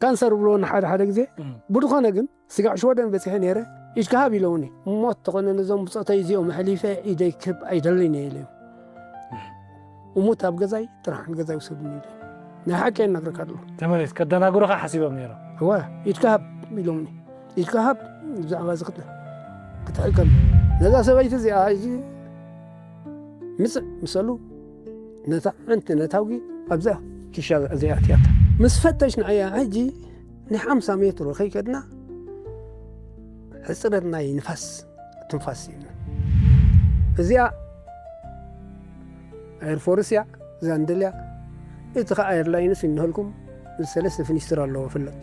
ካንሰር ብሎ ንሓደ ሓደ ግዜ። ብድኾነ ግን ስጋዕ ሽወደን በፂሐ ነይረ። ኢድካ ሃብ ኢለውኒ። እሞ ተኾነ ነዞም ብፆተይ እዚኦም ኣሕሊፈ ኢደይ ክህብ ኣይደልን እየ ኢለዮም። እሙት ኣብ ገዛይ ጥራሕ ንገዛይ ውሰዱኒ ኢለ ናይ ሓቂ እነግረካ ኣለኹ። ተመሊስ ከደናግሩኻ ሓሲቦም ነይሮም። እወ፣ ኢድካ ሃብ ኢሎምኒ። ኢድካ ሃብ፣ ብዛዕባ እዚ ክት- ክትሕከም ነዛ ሰበይቲ እዚኣ ሕጂ ምፅእ ምሰሉ ነታ ሓንቲ ነታውጊ ኣብዛ ኪሻ እዚኣ ኣትያታ። ምስ ፈተሽ ንዓያ ሕጂ ናይ ሓምሳ ሜትሮ ከይከድና ሕፅረት ናይ ንፋስ ትንፋስ እዚኣ ኣየር ፎርስ እያ። እዛ እንደልያ እቲ ከዓ ኣየር ላይንስ እንህልኩም ሰለስተ ፍኒስትር ኣለዎ ፍለጥ።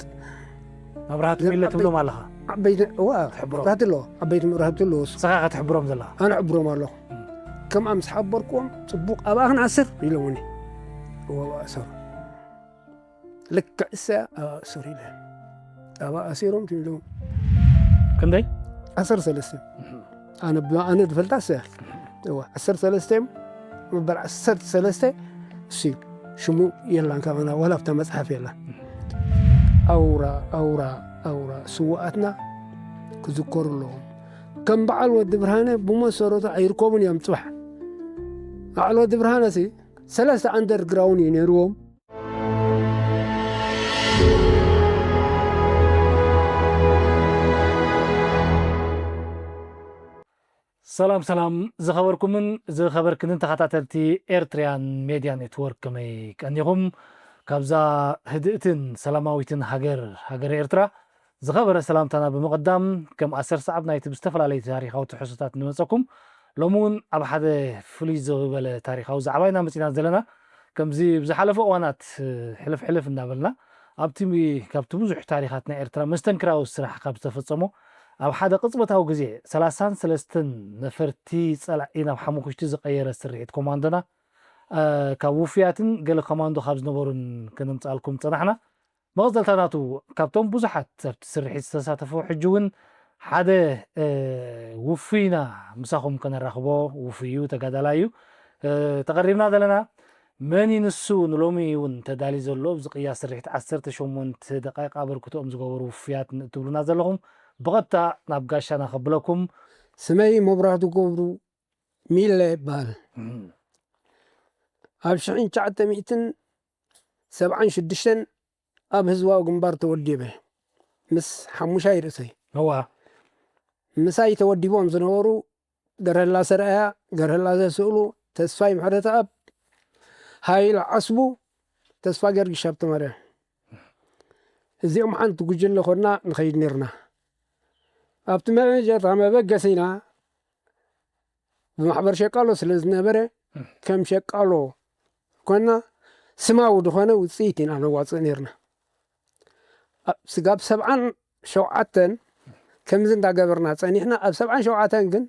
መብራህቲ ሚለ ትብሎም ኣለኻ። ዓበይቲ እዋ መብራህቲ ኣለዎ። ዓበይቲ መብራህቲ ኣለዎ። ንስኻ ክትሕብሮም ዘለኻ። ኣነ ሕብሮም ኣለኹ። ከምኣ ምስ ሓበርክዎም ፅቡቕ ኣብኣ ክንኣስር ኢሎምኒ። እዋ ኣሰሩ። ልክዕ እሳ ኣእስር ኢለ ኣባ ኣሲሮም ትብሉ ክንደይ ዓሰርተ ሰለስተ ኣነ ኣነ ዝፈልጣ እሳ እዋ ዓሰርተ ሰለስተ እዮም። መበል ዓሰርተ ሰለስተ እሱ ሽሙ የላን ካባና ዋላ ኣብታ መፅሓፍ የላ። ኣውራ ኣውራ ኣውራ ስዋኣትና ክዝከሩ ኣለዎም። ከም በዓል ወዲ ብርሃነ ብመሰረቱ ኣይርከቡን እዮም ፅባሕ። በዓል ወዲ ብርሃነ ሲ ሰለስተ ኣንደርግራውን እዩ ነይርዎም። ሰላም ሰላም ዝኸበርኩምን ዝኸበርክንን ተኸታተልቲ ኤርትርያን ሜድያ ኔትወርክ ከመይ ቀኒኹም? ካብዛ ህድእትን ሰላማዊትን ሃገር ሃገር ኤርትራ ዝኸበረ ሰላምታና ብምቕዳም ከም ኣሰር ሰዓብ ናይቲ ብዝተፈላለዩ ታሪኻዊ ትሕዝቶታት ንመፀኩም። ሎሚ እውን ኣብ ሓደ ፍሉይ ዝበለ ታሪኻዊ ዛዕባ ኢና መፂና ዘለና። ከምዚ ብዝሓለፉ እዋናት ሕልፍ ሕልፍ እናበልና ኣብቲ ካብቲ ብዙሕ ታሪኻት ናይ ኤርትራ መስተንክራዊ ስራሕ ካብ ዝተፈጸሞ ኣብ ሓደ ቅጽበታዊ ግዜ ሰላሳን ሰለስተን ነፈርቲ ጸላኢ ናብ ሓሙኽሽቲ ዝቐየረ ስርሒት ኮማንዶና ካብ ውፍያትን ገለ ኮማንዶ ካብ ዝነበሩን ከነምጽኣልኩም ጸናሕና። መቐጸልታ ናቱ ካብቶም ብዙሓት ኣብቲ ስርሒት ዝተሳተፉ ሕጂ እውን ሓደ ውፉይና ምሳኹም ከነራኽቦ ውፉይ እዩ፣ ተጋዳላይ እዩ። ተቐሪብና ዘለና መን እዩ ንሱ ንሎሚ እውን ተዳልዩ ዘሎ ኣብዚ ቅያ ስርሒት ዓሰርተ ሸሞንተ ደቃይቕ ኣበርክቶኦም ዝገበሩ ውፉያት ትብሉና ዘለኹም ብቐጥታ ናብ ጋሻና ከብለኩም። ስመይ መብራህቱ ገብሩ ሚለ ይበሃል። ኣብ ሽሕን ትሽዓተ ሚእትን ሰብዓን ሽዱሽተን ኣብ ህዝባዊ ግንባር ተወዲበ ምስ ሓሙሻይ ርእሰይ። እዋ። ምሳይ ተወዲቦም ዝነበሩ ገረላ ሰርኣያ፣ ገረላ ዘስእሉ፣ ተስፋይ ምሕረተኣብ፣ ሃይለ ዓስቡ፣ ተስፋ ጊዮርጊስ ሃብተማርያም። እዚኦም ሓንቲ ጉጅለ ኮና ንኸይድ ነርና። ኣብቲ መጀመርታ መበገሲና ብማሕበር ሸቃሎ ስለ ዝነበረ ከም ሸቃሎ ኮና ስማዊ ዝኾነ ውፅኢት ኢና ነዋፅእ ነርና። ስጋብ ሰብዓን ሸውዓተን ከምዚ እንዳገበርና ፀኒሕና። ኣብ ሰብዓን ሸውዓተን ግን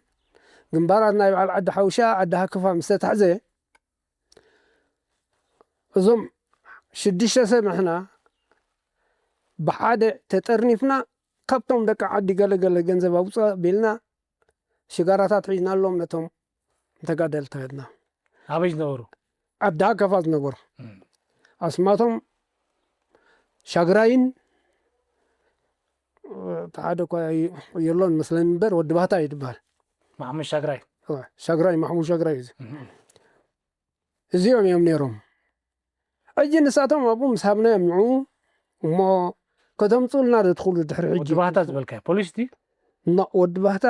ግንባራት ናይ በዓል ዓዲ ሓውሻ ዓዲ ሃከፋ ምስ ተታሕዘ እዞም ሽዱሽተ ሰብ ንሕና ብሓደ ተጠርኒፍና ካብቶም ደቂ ዓዲ ገለገለ ገንዘብ ኣውፅእ ቢልና ሽጋራታት ሒዝናሎም ነቶም ተጋደልቲ ሄድና። ኣበይ ዝነበሩ? ዓዲ ሃከፋ ዝነበሩ። ኣስማቶም ሻግራይን እቲ ሓደ እኳ የሎን መስለኒ እምበር ወዲ ባህታ እዩ ዝበሃል። ማሕሙድ ሻግራይ። ሻግራይ፣ ማሕሙድ ሻግራይ እዩ። እዚኦም እዮም ነይሮም። ሕጂ ንሳቶም ኣብኡ ምስ ሃብናዮም ንዑ እሞ ከተምፅኡልና ዶ ትኽእሉ ድሕሪ ሕጂ? ወዲ ባህታ ዝበልካዮ ፖሊስ ድዩ? ኖ፣ ወዲ ባህታ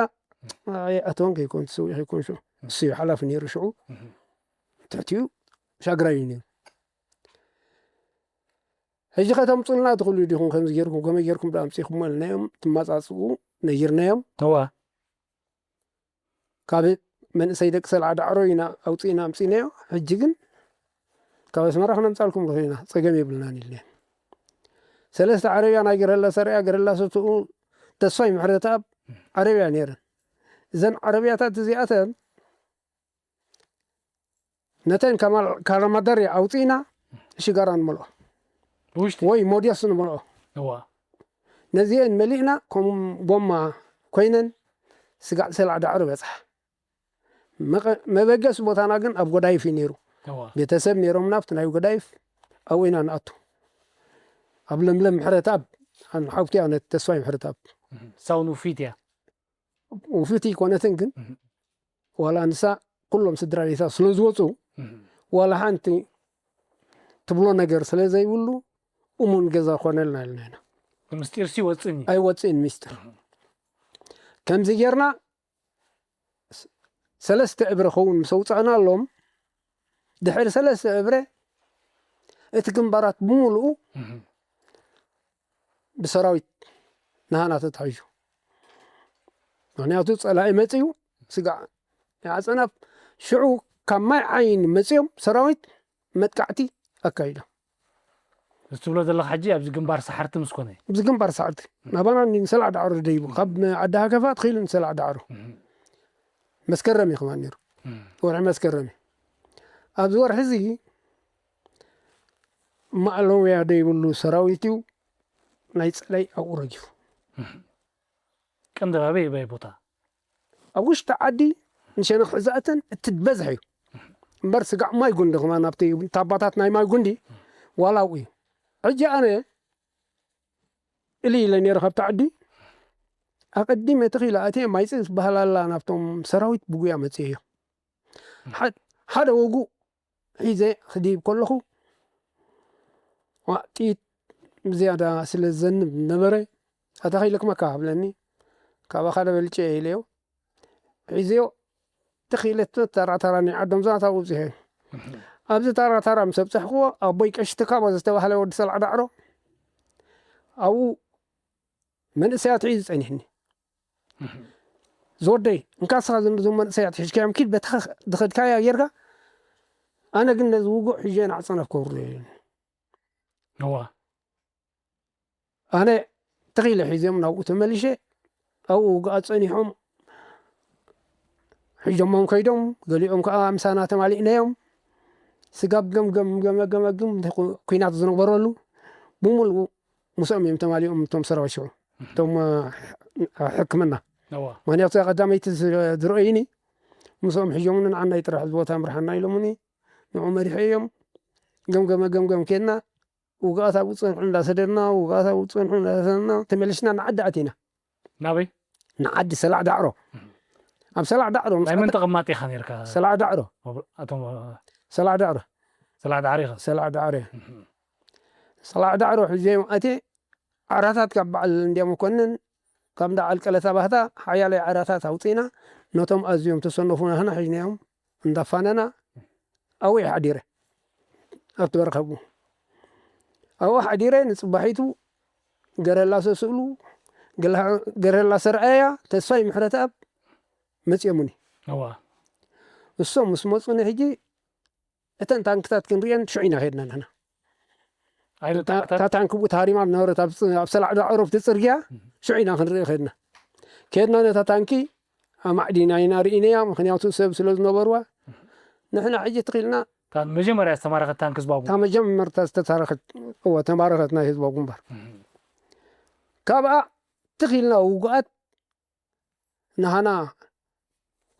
ኣይኣተወን ከይኮን ትስዊኡ ከይኮን ሽዑ እሱ እዩ ሓላፊ ነይሩ ሽዑ። ትሕቲኡ ሻግራይ እዩ ነይሩ። ሕጂ ከተምፁልና ትኽእሉ ዲኹም? ከምዚ ጌርኩም ከመይ ጌርኩም ዶ ኣምፂኹሞ ኢልናዮም። ትመፃፅኡ ነጊርናዮም። እዋ። ካብ መንእሰይ ደቂ ሰልዓ ዳዕሮ ኢና ኣውፂእና ኣምፂእናዮ። ሕጂ ግን ካብ ኣስመራ ክነምፃልኩም ንኽእል ኢና፣ ፀገም የብልናን ኢልና። ሰለስተ ዓረብያ ናይ ገረላ ሰርያ፣ ገረላ ሰትኡ፣ ተስፋይ ምሕረተኣብ ዓረብያ ነይረን። እዘን ዓረብያታት እዚኣተን ነተን ካራማደሪ ኣውፂእና ሽጋራ ንመልኦ ውሽጢ ወይ ሞዲዮስ ንመልኦ። እዋ። ነዚአን መሊእና ከም ጎማ ኮይነን ስጋዕ ሰላዕ ዳዕሮ በፅሓ። መቐ- መበገሲ ቦታና ግን ኣብ ጎዳይፍ እዩ ነይሩ። እዋ። ቤተሰብ ነይሮምና ኣብቲ ናይ ጎዳይፍ ኣብኡ ኢና ንኣቱ። ኣብ ለምለም ምሕረትኣብ፣ ሓውቲ ኣነ ተስፋይ ምሕረትኣብ። ሳውን ውፊት እያ። ውፍቲ ኣይኮነትን ግን ዋላ ንሳ ኩሎም ስድራ ቤታ ስለ ዝወፁ ዋላ ሓንቲ ትብሎ ነገር ስለ ዘይብሉ እሙን ገዛ ኮነልና ኢልና ኢና። ምስጢር ሲ ወፅኒ ኣይወፅእን ሚስጥር። ከምዚ ጌርና ሰለስተ እብረ ኸውን ምስ ኣውፃእናሎም ድሕሪ ሰለስተ እብረ እቲ ግንባራት ብምሉኡ ብሰራዊት ናሃና ተታሒዙ። ምክንያቱ ፀላኢ መፅዩ ስጋዕ ኣፀናፍ ሽዑ ካብ ማይ ዓይኒ መፅዮም ሰራዊት መጥቃዕቲ ኣካይዶም። እዚ ትብሎ ዘለካ ሕጂ ኣብዚ ግንባር ሰሓርቲ ምስ ኮነ ኣብዚ ግንባር ሰሓርቲ ናባና ንሰላዕ ዳዕሮ ደይቡ ካብ ዓዲ ሃከፋ ትኽኢሉ ንሰላዕ ዳዕሮ መስከረም እዩ ከማን ነይሩ። ወርሒ መስከረም እዩ። ኣብዚ ወርሒ እዚ ማእለውያ ደይብሉ ሰራዊት እዩ ናይ ፀላይ ኣብኡ ረጊፉ። ቀንዲ ኣበይ ኣበይ ቦታ ኣብ ውሽጢ ዓዲ ንሸነኽ ሕዛእተን እቲ ዝበዝሐ እዩ። እምበር ስጋዕ ማይ ጉንዲ ከማን ኣብቲ ታባታት ናይ ማይ ጉንዲ ዋላ ኣብኡ እዩ። ሕጂ ኣነ እሊ ኢለ ነይረ ካብቲ ዓዲ ኣቐዲመ ተኺለ ኣትየ ማይፀ ዝበሃል ኣላ ናብቶም ሰራዊት ብጉያ መፅየ እዮ። ሓደ ውጉእ ሒዘ ክድይብ ከለኹ ጥይት ብዝያዳ ስለ ዘንብ ነበረ። ኣታ ከይለክመካ ብለኒ ካባኻ ደበልጨ ኢለዮ ሒዘዮ ተኺለ ተራተራ ናይ ዓዶም ዛታ ውፅሀ ኣብዚ ተራተራ ምስ ኣብፀሕክዎ ኣቦይ ቀሽቲ ካባ ዝተባህለ ወዲ ሰላዕ ዳዕሮ ኣብኡ መንእሰያት ሒዙ ፀኒሕኒ። ዝወደይ እንካ ስኻ ዝም መንእሰያት ሒዝካዮም ኪድ በታ ዝኸድካያ ጌርካ ኣነ ግን ነዚ ውጉእ ሒዘ ንዓፀነፍ ከውርዶ እዋ ኣነ ተኺለ ሒዘም ናብኡ ተመሊሸ ኣብኡ ውግኣት ፀኒሖም ሒዞሞም ከይዶም ገሊኦም ከዓ ምሳና ተማሊእናዮም ስጋብ ገምገም ገመገመግም ኩናት ዝነበረሉ ብምሉኡ ምስኦም እዮም ተማሊኦም እቶም ሰራዊት ሽዑ እቶም ሕክምና ምክንያቱ ቀዳመይቲ ዝረእዩኒ ምስኦም ሒዞምኒ ንዓናይ ጥራሕ ዝቦታ ምርሓና ኢሎምኒ ንዑ መሪሐ እዮም ገምገመ ገምገም ኬድና ውግኣት ኣብኡ ፀንሑ እንዳሰደድና ውግኣት ኣብኡ ፀንሑ እንዳሰደድና ተመሊስና ንዓዲ ኣቲና ናበይ ንዓዲ ሰላዕ ዳዕሮ ኣብ ሰላዕ ዳዕሮ ናይ መን ተቐማጢ ኢኻ ነርካ ሰላዕ ዳዕሮ ኣቶም ሰላዕ ዳዕሮ ሰላዕ ዳዕሮ ኢኻ ሰላዕ ዳዕሮ ሰላዕ ዳዕሮ ሕዚ ኣቴ ዓራታት ካብ በዓል እንዲያ መኮንን ካብ እንዳ ዓልቀለታ ባህታ ሓያለይ ዓራታት ኣውፂና ነቶም ኣዝዮም ተሰነፉ ናህና ሒዝናዮም እንዳፋነና ኣብኡ ሓዲረ ኣብቲ በረኻ ኣብኡ ኣብኡ ሓዲረ ንፅባሒቱ ገረላ ሰስእሉ ገረላ ሰርኣያ ተስፋይ ምሕረተኣብ መፅኦሙኒ እዋ እሶም ምስ መፁኒ ሕጂ እተን ታንክታት ክንሪአን ሽዑ ኢና ከድና ንሕና ኣይነት ታንክታት እታ ታንክ ብኡ ተሃሪማ ዝነበረት ኣብ ኣብ ሰላዕ ዳዕሮ ኣብቲ ፅርግያ ሽዑ ኢና ክንርኢ ከድና ከድና ነታ ታንኪ ኣማዕዲና ኢና ርኢናያ ምክንያቱ ሰብ ስለ ዝነበርዋ ንሕና ሕጂ ትኽኢልና እታ መጀመርያ ዝተማረኸት ታንክ ህዝባዊ እታ መጀመርታ ዝተታረኸት እወ ተማረኸት ናይ ህዝባዊ ግንባር ካብኣ ትኽኢልና ውጉኣት ንሃና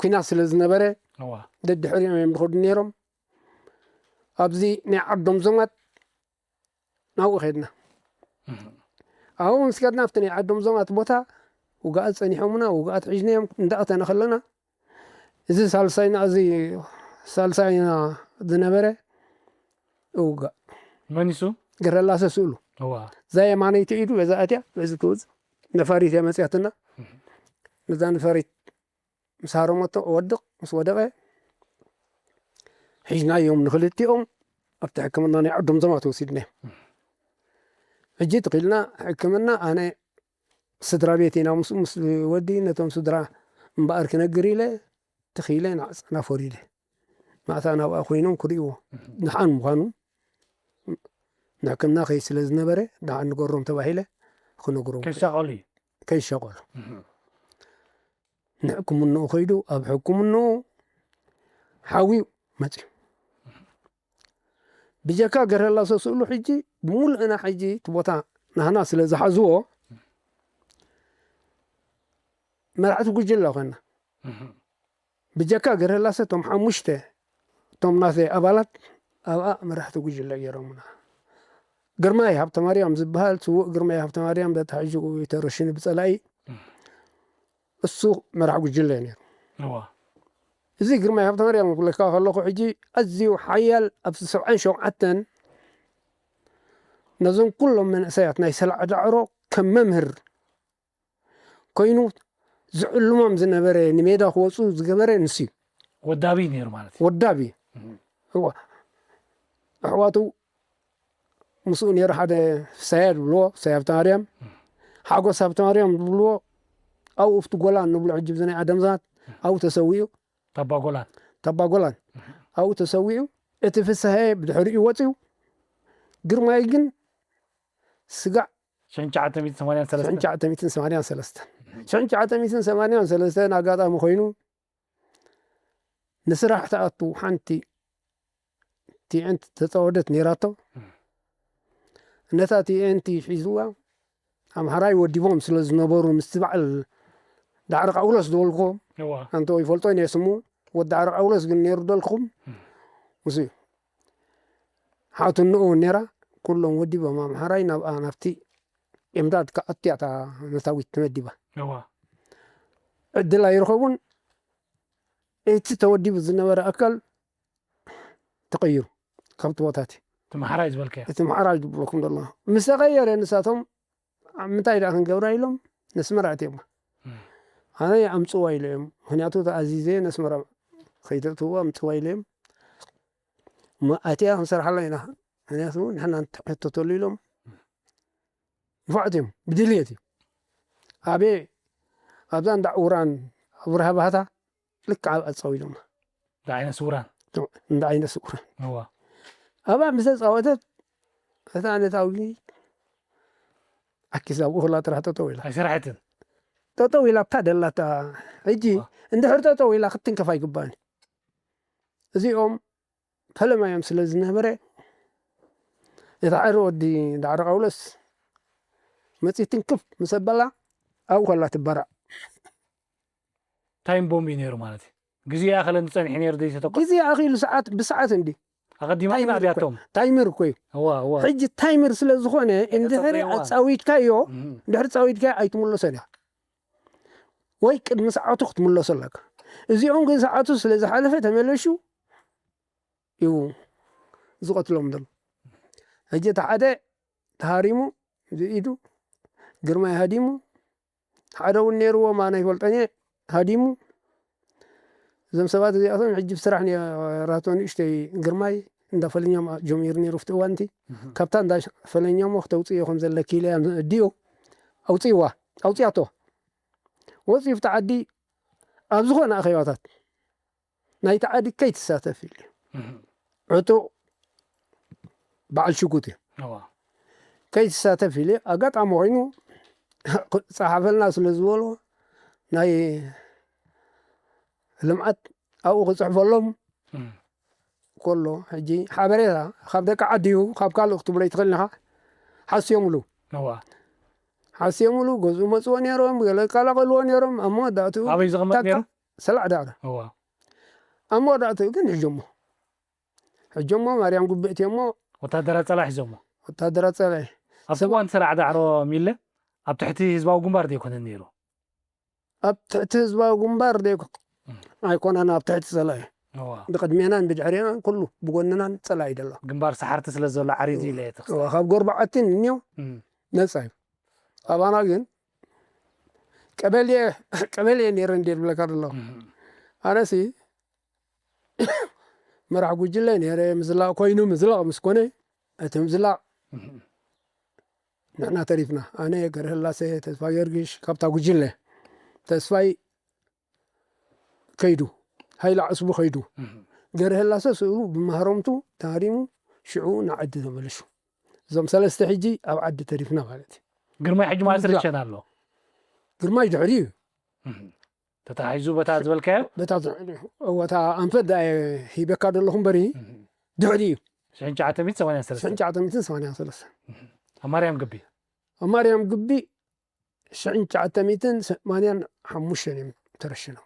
ኩናት ስለ ዝነበረ እዋ ደድሕሪኦም እዮም ዝኸዱ ነይሮም ኣብዚ ናይ ዓዶም ዞማት ናብኡ ከድና ኣብኡ ምስ ከድና ኣብቲ ናይ ዓዶም ዞማት ቦታ ውግኣት ፀኒሖምና ውግኣት ሒዝናዮም እንዳእተና ከለና እዚ ሳልሳይና እዚ ሳልሳይና ዝነበረ ውጋእ መኒሱ ገረላሰ ስእሉ እዋ እዛ የማነይቲ ኢዱ በዛ ኣትያ በዚ ክውፅ ነፋሪት እያ መፅያትና ነዛ ነፋሪት ምስ ሃረመቶ ወድቕ ምስ ወደቐ ሒዝናዮም ንክልቲኦም ኣብቲ ሕክምና ናይ ዓዶም ዘማ ተወሲድና ሕጂ ትኽኢልና ሕክምና ኣነ ስድራ ቤት ኢና ምስ ምስ ወዲ ነቶም ስድራ እምበኣር ክነግር ኢለ ትኽኢለ ንዓፀና ፈሪደ ማእታ ናብኣ ኮይኖም ክርእዎ ድሓን ምዃኑ ንሕክምና ከይ ስለ ዝነበረ ድሓን ንገሮም ተባሂለ ክነግሮም ከይሻቐሉ እዩ ከይሸቐሉ ንሕክምንኡ ከይዱ ኣብ ሕክምንኡ ሓዊኡ መፅዩ ብጀካ ገረላሶ ስእሉ ሕጂ ብምሉእና ሕጂ እቲ ቦታ ናህና ስለ ዝሓዝዎ መራሕቲ ጉጅለ ኮይና ብጀካ ገረላሰ እቶም ሓሙሽተ እቶም ናተይ ኣባላት ኣብኣ መራሕቲ ጉጅለ ገይሮምና ግርማይ ሃብተማርያም ዝበሃል ስዉእ ግርማይ ሃብተማርያም ተታሒዙ ተረሽኑ ብጸላኢ። እሱ መራሕ ጉጅለ እዩ ነይሩ። እዚ ግርማይ ሃብተማርያም ክብለካ ከለኹ ሕጂ ኣዝዩ ሓያል፣ ኣብዚ ሰብዓን ሸውዓተን ነዞም ኩሎም መንእሰያት ናይ ሰላዕ ዳዕሮ ከም መምህር ኮይኑ ዝዕልሞም ዝነበረ፣ ንሜዳ ክወፁ ዝገበረ ንሱ እዩ። ወዳቢ ነይሩ ማለት እዩ። ወዳቢ እዋ ኣሕዋቱ ምስኡ ነይሩ። ሓደ ፍሳያ ዝብልዎ፣ ፍሳያ ሃብተማርያም፣ ሓጎስ ሃብተማርያም ዝብልዎ፣ ኣብኡ ኣብቲ ጎላን ንብሎ ሕጂ ብዚ ናይ ኣደምዛት ኣብኡ ተሰዊኡ። ታባ ጎላን ታባ ጎላን ኣብኡ ተሰዊኡ። እቲ ፍስሃየ ብድሕሪኡ ወፅዩ። ግርማይ ግን ስጋዕ ሽሕን ትሽዓተ ሚእትን ሰማንያን ሰለስተን ሽሕን ትሽዓተ ሚእትን ሰማንያን ሰለስተን ሽሕን ትሽዓተ ሚእትን ሰማንያን ሰለስተን ኣጋጣሚ ኮይኑ ንስራሕ ትኣቱ ሓንቲ ቲኤንቲ ተፃወደት ነይራቶ። ነታ ቲኤንቲ ሒዝዋ ኣምሓራይ ወዲቦም ስለ ዝነበሩ ምስቲ በዓል ዳዕሮ ቃውሎስ ዝበልኩዎ እዋ ኣንተ ይፈልጦ እየ ስሙ፣ ወዲ ዳዕሮ ቃውሎስ ግን ነይሩ ደልኩም ምስ ሓትንኡ ነይራ። ኩሎም ወዲቦም ኣምሓራይ ናብኣ ናብቲ ኤምዳድ ክኣትያ እታ ነታዊት ተመዲባ። እዋ ዕድል ኣይረኸቡን። እቲ ተወዲቡ ዝነበረ ኣካል ተቐይሩ ካብቲ ቦታ እቲ እቲ መሓራይ ዝበልካዮ እቲ መሓራይ ዝብለኩም ዘሎ ምስ ተቐየረ ንሳቶም ኣብ ምንታይ ደኣ ክንገብራ ኢሎም ነስመራ ኣትዮም። ኣነ ኣምፅዋ ኢለ እዮም። ምክንያቱ ተኣዚዘ ነስመራ ከይተእትዎ ኣምፅዋ ኢለ እዮም። እሞ ኣትያ ክንሰርሓላ ኢና፣ ምክንያቱ ንሕና ንሕተተሉ ኢሎም ንፋዕት እዮም ብድልየት እዩ። ኣበ ኣብዛ እንዳ ኡራን ኣብርሃ ባህታ ልክዕ ኣብኣ ፀው ኢሎም ዳዓይነ ስውራን እንዳ ዓይነ ስውራን እዋ ኣብኣ ምስ ተፃወተት እታ ነታዊ ኣኪስ ኣብኡ ክላ ጥራሕ ጠጠው ኢላ ኣይሰራሐትን ጠጠው ኢላ ኣብታ ደላታ ሕጂ እንድሕር ጠጠው ኢላ ክትንከፍ ኣይግባእን። እዚኦም ፈለማዮም ስለ ዝነበረ እቲ ሓደ ወዲ ዳዕሮ ቃውሎስ መፂ ትንክፍ ምስ ኣበላ ኣብኡ ከላ ትበራዕ። ታይም ቦምብ እዩ ነይሩ ማለት እዩ። ግዜ ኣኸለ ዝፀንሒ ነይሩ ዘይተተኮ ግዜ ኣኺሉ ሰዓት ብሰዓት እንዲ ኣቐዲማ ግን ኣብያቶም ታይመር እኮ እዩ። እዋ እዋ ሕጂ ታይመር ስለ ዝኾነ እንድሕሪ ተጠቂምዋ። ኣፃዊድካዮ እም። እንድሕሪ ፃዊድካዮ ኣይትምለሶን እያ ወይ ቅድሚ ሰዓቱ ክትምለሶ ኣለካ። እዚኦም ግን ሰዓቱ ስለ ዝሓለፈ ተመለሹ እዩ ዝቐትሎም ዘሎ። ሕጂ እቲ ሓደ ተሃሪሙ ብኢዱ ግርማይ ሃዲሙ ሓደ እውን ነይርዎም ኣነ ይፈልጦን እየ ሃዲሙ። እዞም ሰባት እዚኣቶም ሕጂ ብስራሕ ነራቶ ንእሽተይ ግርማይ እንዳ ፈለኛም ጀሚሩ ነይሩ ፍቲ እዋንቲ ካብታ እንዳ ፈለኛሞ ክተውፅእዮ ከም ዘለኪ ኢለ እያ ድዩ ኣውፅእዋ ኣውፅኣቶ ወፂኡ ፍቲ ዓዲ ኣብ ዝኾነ ኣኼባታት ናይቲ ዓዲ ከይትሳተፍ ኢሉ ዕጡቕ በዓል ሽጉጥ እዩ። ከይትሳተፍ ኢሉ ኣጋጣሚ ኮይኑ ፀሓፈልና ስለ ዝበሎ ናይ ልምዓት ኣብኡ ክፅሕፈሎም ከሎ ሕጂ ሓበሬታ ካብ ደቂ ዓዲ እዩ ካብ ካልእ ክትብሎ ይትኽእል ኢኻ ሓስዮምሉ ሓስዮምሉ ገዝኡ መፅዎ ነይሮም ገለ ይቀላቐልዎ ነይሮም ኣብ መወዳእትኡ ኣበይ ዝቕመጥ ነይሩ ሰላዕ ዳዕሮ እዋ ኣብ መወዳእትኡ ግን ሕጆሞ ሕጆሞ ማርያም ጉብእቲ እሞ ወታደራት ፀላኢ ሒዞሞ ወታደራት ፀላኢ ኣብቲ እዋን ሰላዕ ዳዕሮ ሚለ ኣብ ትሕቲ ህዝባዊ ግንባር ዘይኮነን ነይሩ ኣብ ትሕቲ ህዝባዊ ግንባር ዘይኮ ኣይኮነን ኣብ ትሕቲ ፀላኢ እዋ ብቅድሜናን ብድሕሬናን ኩሉ ብጎንናን ፀላኢ ደሎ ግንባር ሰሓርቲ ስለ ዘሎ ዓሪዱ ኢለ እየ ተኽስተ እዋ፣ ካብ ጎርባዓትን እኒዮ እም። ነፃ እዩ ኣባና ግን ቀበሌ ቀበሌ ነይረ እንዴ ዝብለካ ዘሎ ኣነሲ መራሕ ጉጅለ ነይረ ምዝላቕ ኮይኑ ምዝላቕ ምስ ኮነ እቲ ምዝላቕ ንሕና ተሪፍና ኣነ ገርህላሴ ተስፋ ጊዮርጊሽ ካብታ ጉጅለ ተስፋይ ከይዱ ሃይለ ዓስቡ ከይዱ ገርህላሰ ስእሉ ብማህረምቱ ተሃሪሙ ሽዑ ንዓዲ ተመልሹ እዞም ሰለስተ ሕጂ ኣብ ዓዲ ተሪፍና ማለት እዩ ግርማይ ሕጂ ማለት ምዝላቕ። ርሸን ኣሎ ግርማይ ድሕሪ እዩ ተታሒዙ በታ ዝበልካዮ በታ እወታ ኣንፈት ዳ ሂበካ ዘለኹ እምበሪ ድሕሪ እዩ ሽሕን ትሽዓተ ሚእትን ሰማንያን ሰለስተን ሽሕን ትሽዓተ ሚእትን ሰማንያን ሰለስተን ኣብ ማርያም ግቢ ኣብ ማርያም ግቢ ሽሕን ትሽዓተ ሚእትን ሰማንያን ሓሙሽተን እዮም ተረሽኖም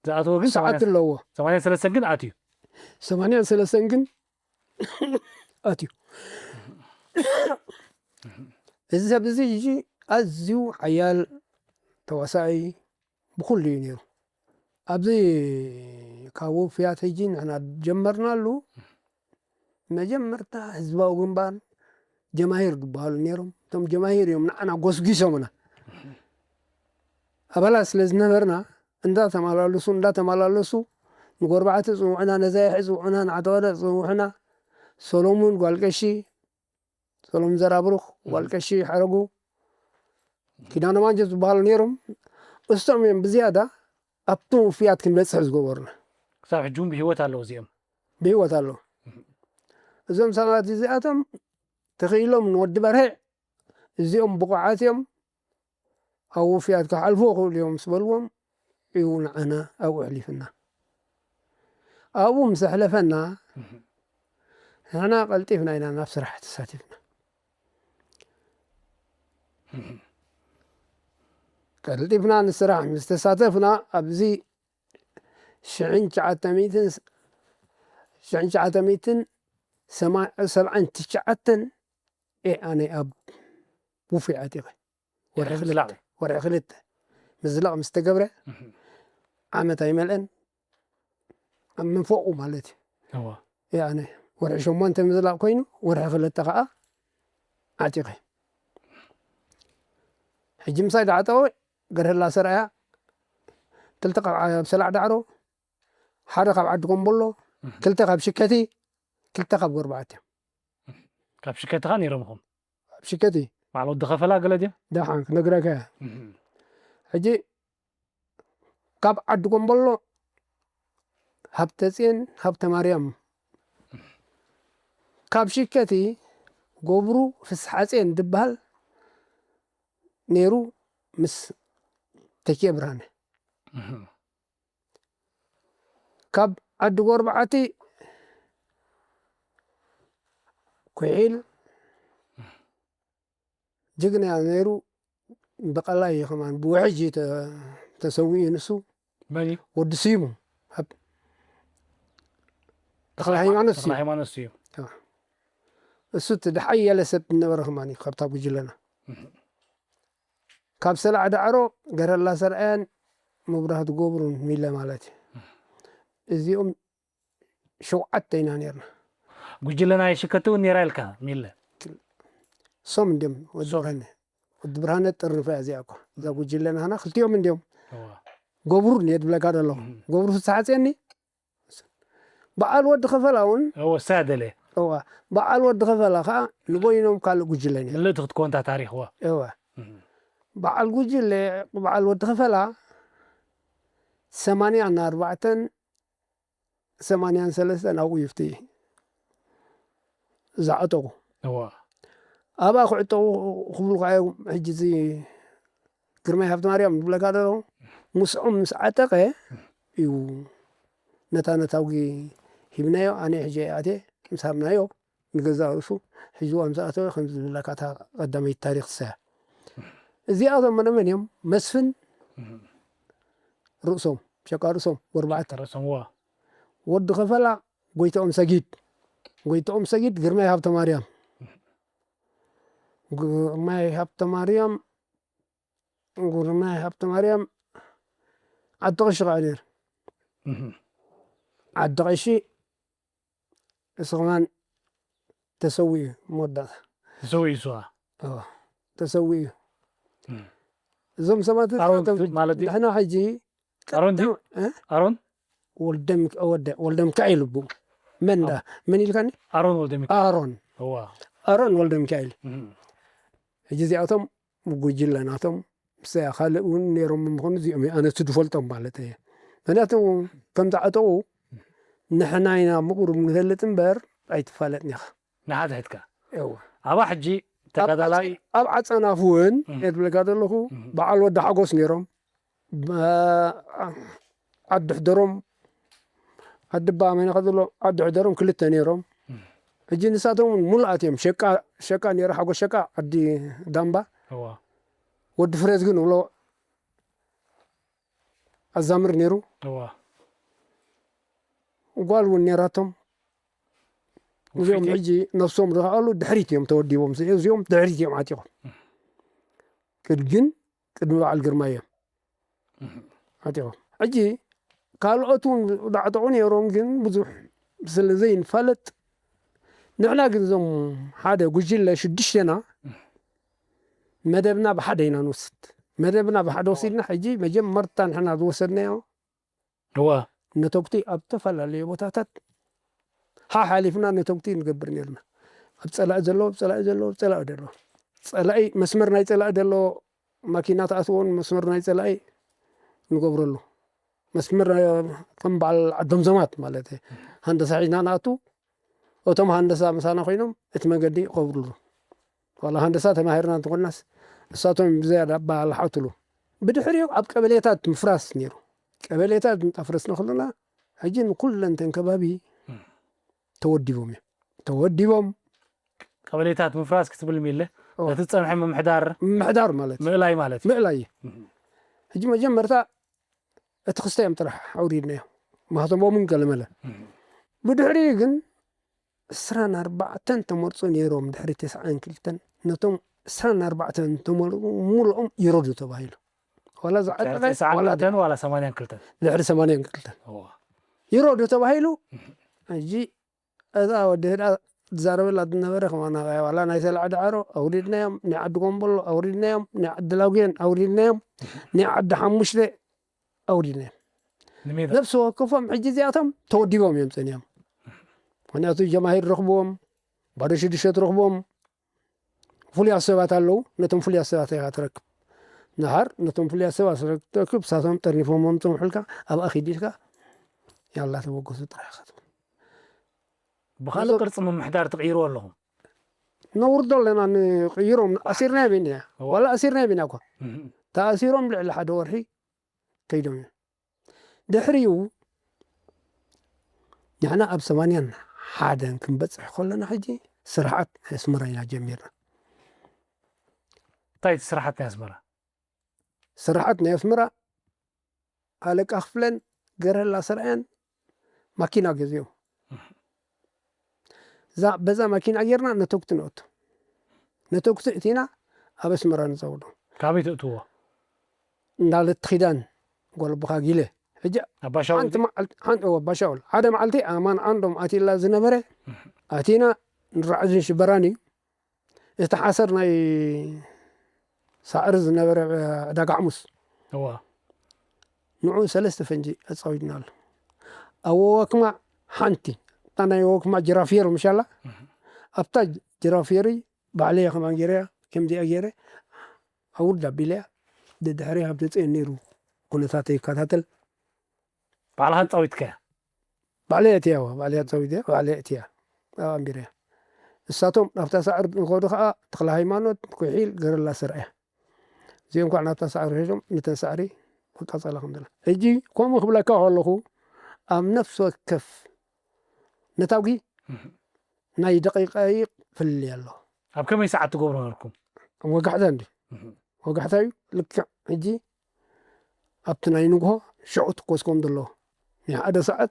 ዝኣተወ ግን ሰዓት ኣለዎ ሰማንያን ሰለስተን ግን ኣትዩ ሰማንያን ሰለስተን ግን ኣትዩ እዚ ሰብ እዚ ሕጂ ኣዝዩ ሓያል ተዋሳኢ ብኩሉ እዩ ነይሩ። ኣብዚ ካብ ውፍያት ሕጂ ንሕና ጀመርናሉ መጀመርታ ህዝባዊ ግንባር ጀማሂር ዝበሃሉ ነይሮም። እቶም ጀማሂር እዮም ንዓና ጎስጒሶምና። ኣባላት ስለ ዝነበርና እንዳተመላለሱ እንዳተመላለሱ ንጎርባዕቲ ጽውዑና፣ ነዛይሕ ጽውዑና፣ ንዓተወደ ጽውዑና፣ ሰሎሙን ጓልቀሺ፣ ሰሎሙን ዘራብሩኽ፣ ጓልቀሺ ሓረጉ፣ ኪዳነ ማንጀት ዝበሃሉ ነይሮም። እሶም እዮም ብዝያዳ ኣብቲ ውፍያት ክንበጽሕ ዝገበሩና። ክሳብ ሕጂ እውን ብህይወት ኣለዉ እዚኦም? ብህይወት ኣለዉ። እዞም ሰባት እዚኣቶም ተኽኢሎም ንወዲ በርሄ እዚኦም ብቑዓት እዮም፣ ኣብ ውፍያት ክሓልፉ ይኽእሉ እዮም ምስ በልዎም እዩ ንዓና ኣብኡ ኣሕሊፍና። ኣብኡ ምስ ኣሕለፈና ንሕና ቀልጢፍና ኢና ናብ ስራሕ ተሳቲፍና። ቀልጢፍና ንስራሕ ምስ ተሳተፍና ኣብዚ ሽሕን ትሽዓተ ሚእትን ሽሕን ትሽዓተ ሚእትን ሰብዓን ትሽዓተን እየ ኣነ ኣብ ውፉይ ዓጢቐ። ወርሒ ድሕሪ ምዝላቕ ክልተ ወርሒ ክልተ ምዝላቕ ምስ ተገብረ ዓመት ኣይመልአን ኣብ መንፈቑ ማለት እዩ። እዋ ያኒ ወርሒ ሸሞንተ ምዝላቕ ኮይኑ ወርሒ ክልተ ከዓ ዓጢቐ። ሕጂ ምሳይ ዝዓጠቐ ገርህላ ሰርኣያ ክልተ ካብ ዓ- ሰላዕ ዳዕሮ ሓደ ካብ ዓዲ ኮምቦሎ ክልተ ካብ ሽከቲ ክልተ ካብ ጎርባዕት እዮም። ካብ ሽከትኻ ነይሮም ኹም ኣብ ሽከቲ ባዕል ወዲ ኸፈላ ገለ ድዮም? ደሓን ክነግረካ እያ። ሕጂ ካብ ዓዲ ኮምቦሎ ሃብተፅዮን ሃብተ ማርያም ካብ ሽከቲ ጎብሩ ፍስሓፅዮን ዝበሃል ነይሩ ምስ ተኪኤ ብርሃነ ካብ ዓዲ ጎርባዕቲ ኩሒል ጅግና ነይሩ። ብቐላይ ከማን ብውሕጅ ተ- ተሰዊኡ ንሱ መን እዩ? ወዲ ስዩም ኣብ ተኽለ ሃይማኖት ተኽለ ስዩም ሃይማኖት ስዩም። እሱ እቲ ዝሓየለ ሰብ ዝነበረ ከማን እዩ ካብታ ጉጅለና ካብ ሰላዕ ዳዕሮ ገረላ ሰርኣያን መብራህቲ ጎብሩን ሚለ ማለት እዩ። እዚኦም ሸውዓተ ኢና ነርና። ጉጅለ ናይ ሽከቲ እውን ነራ ኢልካ ሚለ ሶም እንዲም ወዲ ብርሃነ ወዲ ብርሃነ ጥርንፈ እያ እዚኣ እኮ እዛ ጉጅለ ናህና ክልቲኦም እንዲም እዋ ገብሩ እንድየ ትብለካ ዘለኹ ገብሩ ፍስሓፅየኒ በዓል ወዲ ኸፈላ እውን እወ እሳ ደለ እዋ በዓል ወዲ ኸፈላ ከዓ ንበይኖም ካልእ ጉጅለ ነይሩ ምልእቲ ክትኮንታ ታሪኽ እዋ እዋ በዓል ጉጅለ በዓል ወዲ ኸፈላ ሰማንያ እና ኣርባዕተን ሰማንያን ሰለስተን ኣብኡ ይፍቲ ዝዓጠቑ እዋ ኣብኣ ክዕጠቑ ክብሉ ከዓ እዮም ሕጂ እዚ ግርማይ ሃብተ ማርያም ዝብለካ ዶ ምስኦም ምስ ዓጠቐ እዩ ነታ ነታውጊ ሂብናዮ ኣነ ሕጂ ኣቴ ምስ ሃብናዮ ንገዛ ርእሱ ሒዝዋ ምስ ኣተወ ከም ዝብለካ እታ ቀዳመይቲ ታሪክ ትሰያ እዚኣቶም መነ መን እዮም መስፍን ርእሶም ሸቃ ርእሶም ወርባዕተ ተረሰምዋ ወዲ ኸፈላ ጎይትኦም ሰጊድ ጎይትኦም ሰጊድ ግርማይ ሃብተ ማርያም ግርማይ ሃብተ ማርያም ግርማይ ሃብተ ማርያም ዓዲ ቐሺ ከዓ ነይሩ ዓዲ ቐሺ እሱ ከማን ተሰዊኡ መወዳእታ ተሰዊኡ ስዋ ተሰዊኡ እዞም ሰባት ኣሮን ማለት እዩ? ንሕና ሕጂ ኣሮን ድዩ? ኣሮን ወልደ ሚካኤል ይቡ መን ዳ መን ኢልካኒ ኣሮን ወልደ ሚካ ኣሮን እዋ ኣሮን ወልደ ሚካኤል ሕጂ እዚኣቶም ጉጅለ ናቶም ምስ ካልእ እውን ነይሮም ምዃኑ እዚኦም ኣነ ዝፈልጦም ማለት እየ ምክንያቱ ከም ዝዓጠቑ ንሕና ኢና ምቑሩብ ንፈልጥ እምበር ኣይትፋለጥን ኢኻ ንሓትሕትካ እወ ኣብኣ ሕጂ ተጋዳላይ ኣብ ዓፀናፍ እውን እየ ዝብለካ ዘለኹ በዓል ወዲ ሓጎስ ነይሮም ዓዲ ሕደሮም ዓዲ ባመና ከሎ ዓዲ ሕደሮም ክልተ ነይሮም ሕጂ ንሳቶም እውን ሙሉኣት እዮም ሸቃ ሸቃ ነይሩ ሓጎስ ሸቃ ዓዲ ዳምባ እዋ ወዲ ፍሬዝ ግን ብሎ ኣዛምር ነይሩ እዋ ጓል እውን ነይራቶም እዚኦም ሕጂ ነፍሶም ዝኸኣሉ ድሕሪት እዮም ተወዲቦም። እዚኦም ድሕሪት እዮም ዓጢቖም። ቅድ-፣ ግን ቅድሚ በዓል ግርማ እዮም ዓጢቖም። ሕጂ ካልኦት እውን ዝዓጠቑ ነይሮም፣ ግን ብዙሕ ስለ ዘይንፋለጥ፣ ንሕና ግን እዞም ሓደ ጉጅለ ሽዱሽተና መደብና ብሓደ ኢና ንወስድ። መደብና ብሓደ ወሲድና፣ ሕጂ መጀመርታ ንሕና ዝወሰድናዮ እዋ። ነተጉቲ ኣብ ዝተፈላለዩ ቦታታት ሓሓሊፍና ነተጉቲ ንገብር ነርና። ኣብ ጸላኢ ዘለዎ፣ ኣብ ጸላኢ ዘለዎ፣ ኣብ ጸላኢ ዘለዎ። ጸላኢ፣ መስመር ናይ ጸላኢ ዘለዎ ማኪና ተኣትዎን መስመር ናይ ጸላኢ ንገብረሉ። መስመር፣ እ፣ ከም በዓል ዓዶም ዘማት ማለት እዩ። ሃንደሳ ሒዝና ንኣቱ፣ እቶም ሃንደሳ ምሳና ኮይኖም እቲ መገዲ ይቐብሩሉ። ዋላ ሃንደሳ ተማሂርና እንተኾንናስ፣ እሳቶም ብዝያዳ ኣባላሓትሉ። ብድሕሪኡ ኣብ ቀበሌታት ምፍራስ ነይሩ። ቀበሌታት እንጣፍረስና ከለና፣ ሕጂ ንኩለንተን ከባቢ እም። ተወዲቦም እዮም። ተወዲቦም። ቀበሌታት ምፍራስ ክትብል ሚለ፣ ኦ። ነቲ ዝጸንሐ ምምሕዳር ምምሕዳር ማለት እዩ። ምእላይ ማለት እዩ። ምእላይ እዩ። እም። ሕጂ መጀመርታ እቲ ክስተ እዮም ጥራሕ ኣውሪድናዮ። ማህተሞምን ገለመለ። እም። ብድሕሪኡ ግን ዕስራን ኣርባዕተን ተመርጹ ነይሮም፣ ድሕሪ ተስዓን ክልተን። ነቶም ዕስራን ኣርባዕተን ተመርጹ፣ ሙሉኦም ይረዱ ተባሂሉ። ዋላ ዝዓጠቐ፣ ተስዓን ዋላ ክልተን ዋላ ሰማንያን ክልተን? ድሕሪ ሰማንያን ክልተን። እዋ። ይረዱ ተባሂሉ። እም። ሕጂ እዛ ወዲ ህዳ ዝዛረበላ ዝነበረ ከማና፣ ዋላ ናይ ሰላዕ ዳዕሮ ኣውሪድናዮም፣ ናይ ዓዲ ጎምቦሎ ኣውሪድናዮም፣ ናይ ዓዲ ላጉየን ኣውሪድናዮም፣ ናይ ዓዲ ሓሙሽተ ኣውሪድናዮም። ንሜዳ። ነፍሲ ወከፎም ሕጂ እዚኣቶም ተወዲቦም እዮም ጸኒሖም። ምኽንያቱ ጀማሂር ረኽብዎም፣ ባዶ ሽዱሽተ ትረኽቦም፣ ፍሉያት ሰባት ኣለዉ፣ ነቶም ፍሉያት ሰባት ኢኻ ትረክብ። ደሓር ነቶም ፍሉያት ሰባት ስለ ትረክብ፣ ንሳቶም ጠርኒፎም መምጾም ሕልካ፣ ኣብኣ ኺድ ኢልካ፣ ያላ ተበገሱ ጥራሕ ኢኻ ትብል። ብኻልእ ነዞም ቅርጺ ምምሕዳር ትቕይርዎ ኣለኹም? ነውርዶ ኣለና፣ ንቕይሮም፣ ኣሲርናዮም ኢና። እዋ። ዋላ ኣሲርናዮም ኢና እኳ። እም። ተኣሲሮም ልዕሊ ሓደ ወርሒ ከይዶም እዮም። ድሕሪኡ ንሕና ኣብ ሰማንያን ሓደን ክንበጽሕ ከለና፣ ሕጂ ስርሓት ናይ ኣስመራ ኢና ጀሚርና። እንታይ እቲ ስርሓት ናይ ኣስመራ? ስርሓት ናይ ኣስመራ፣ ኣለቃ ክፍለን ገረላ ስርኣያን ማኪና ገዚኦም። እዛ፣ በዛ ማኪና ጌርና ነተኩቲ ነእቱ። ነተኩቲ እቲና ኣብ ኣስመራ ንዘውዶ። ካበይ ተእትዎ? እንዳለት ኪዳን ጓል ኣቦኻ ጊለ። ሕጂ ኣባሻውል ሓንቲ ድዩ? መዓልቲ፣ ሓንቲ፣ እወ፣ ኣባሻውል። ሓደ መዓልቲ ኣማን ዓንዶም ኣትዩላ ዝነበረ፣ እህ። ኣቲና ንራዕዝን ሽበራን እዩ። እቲ ሓሰር ናይ ሳዕሪ ዝነበረ፣ እ፣ ዕዳጋ ሓሙስ። እዋ። ንዑ ሰለስተ ፈንጂ ኣጻዊድናሉ። ኣብ ወክማ ሓንቲ፣ እታ ናይ ወክማ ጅራፊየር ምሻላ፣ እህ። ኣብታ ጅራፊየሪ ባዕለየ ከማን ገይረያ፣ ከምዚኣ ገይረ፣ ኣውርድ ኣቢለያ፣ ደድሕሪ ካብ ተጽእን ነይሩ ኩነታተይ ይከታተል። ባዕልኻ ኣጻዊትካያ? ባዕለይ ኣእትያዋ፣ ባዕለይ ኣጻዊተ፣ ባዕለይ ኣእትያ። ኣብ ኣንቢረያ። እሳቶም ናብታ ሳዕሪ ንኸዱ ኸኣ ተኽለ ሃይማኖት፣ ኩሒል፣ ገረላ ስርኣያ። እዚኦም እንኳዕ ናብታ ሳዕሪ ሄዶም፣ ነተን ሳዕሪ ክቃጸላ ከም ዘላ። ሕጂ ከምኡ ክብለካ ከለኹ፣ ኣብ ነፍሲ ወከፍ ነታጒ እህ። ናይ ደቂቃይቕ ፍልልይ ኣሎ። ኣብ ከመይ ሰዓት ትገብሩ ነበርኩም? ወጋሕታ እንዲ። እህ። ወጋሕታ እዩ። ልክዕ ሕጂ ኣብቲ ናይ ንግሆ ሽዑ ትኮስ ከም ዘለዎ። ናይ ሓደ ሰዓት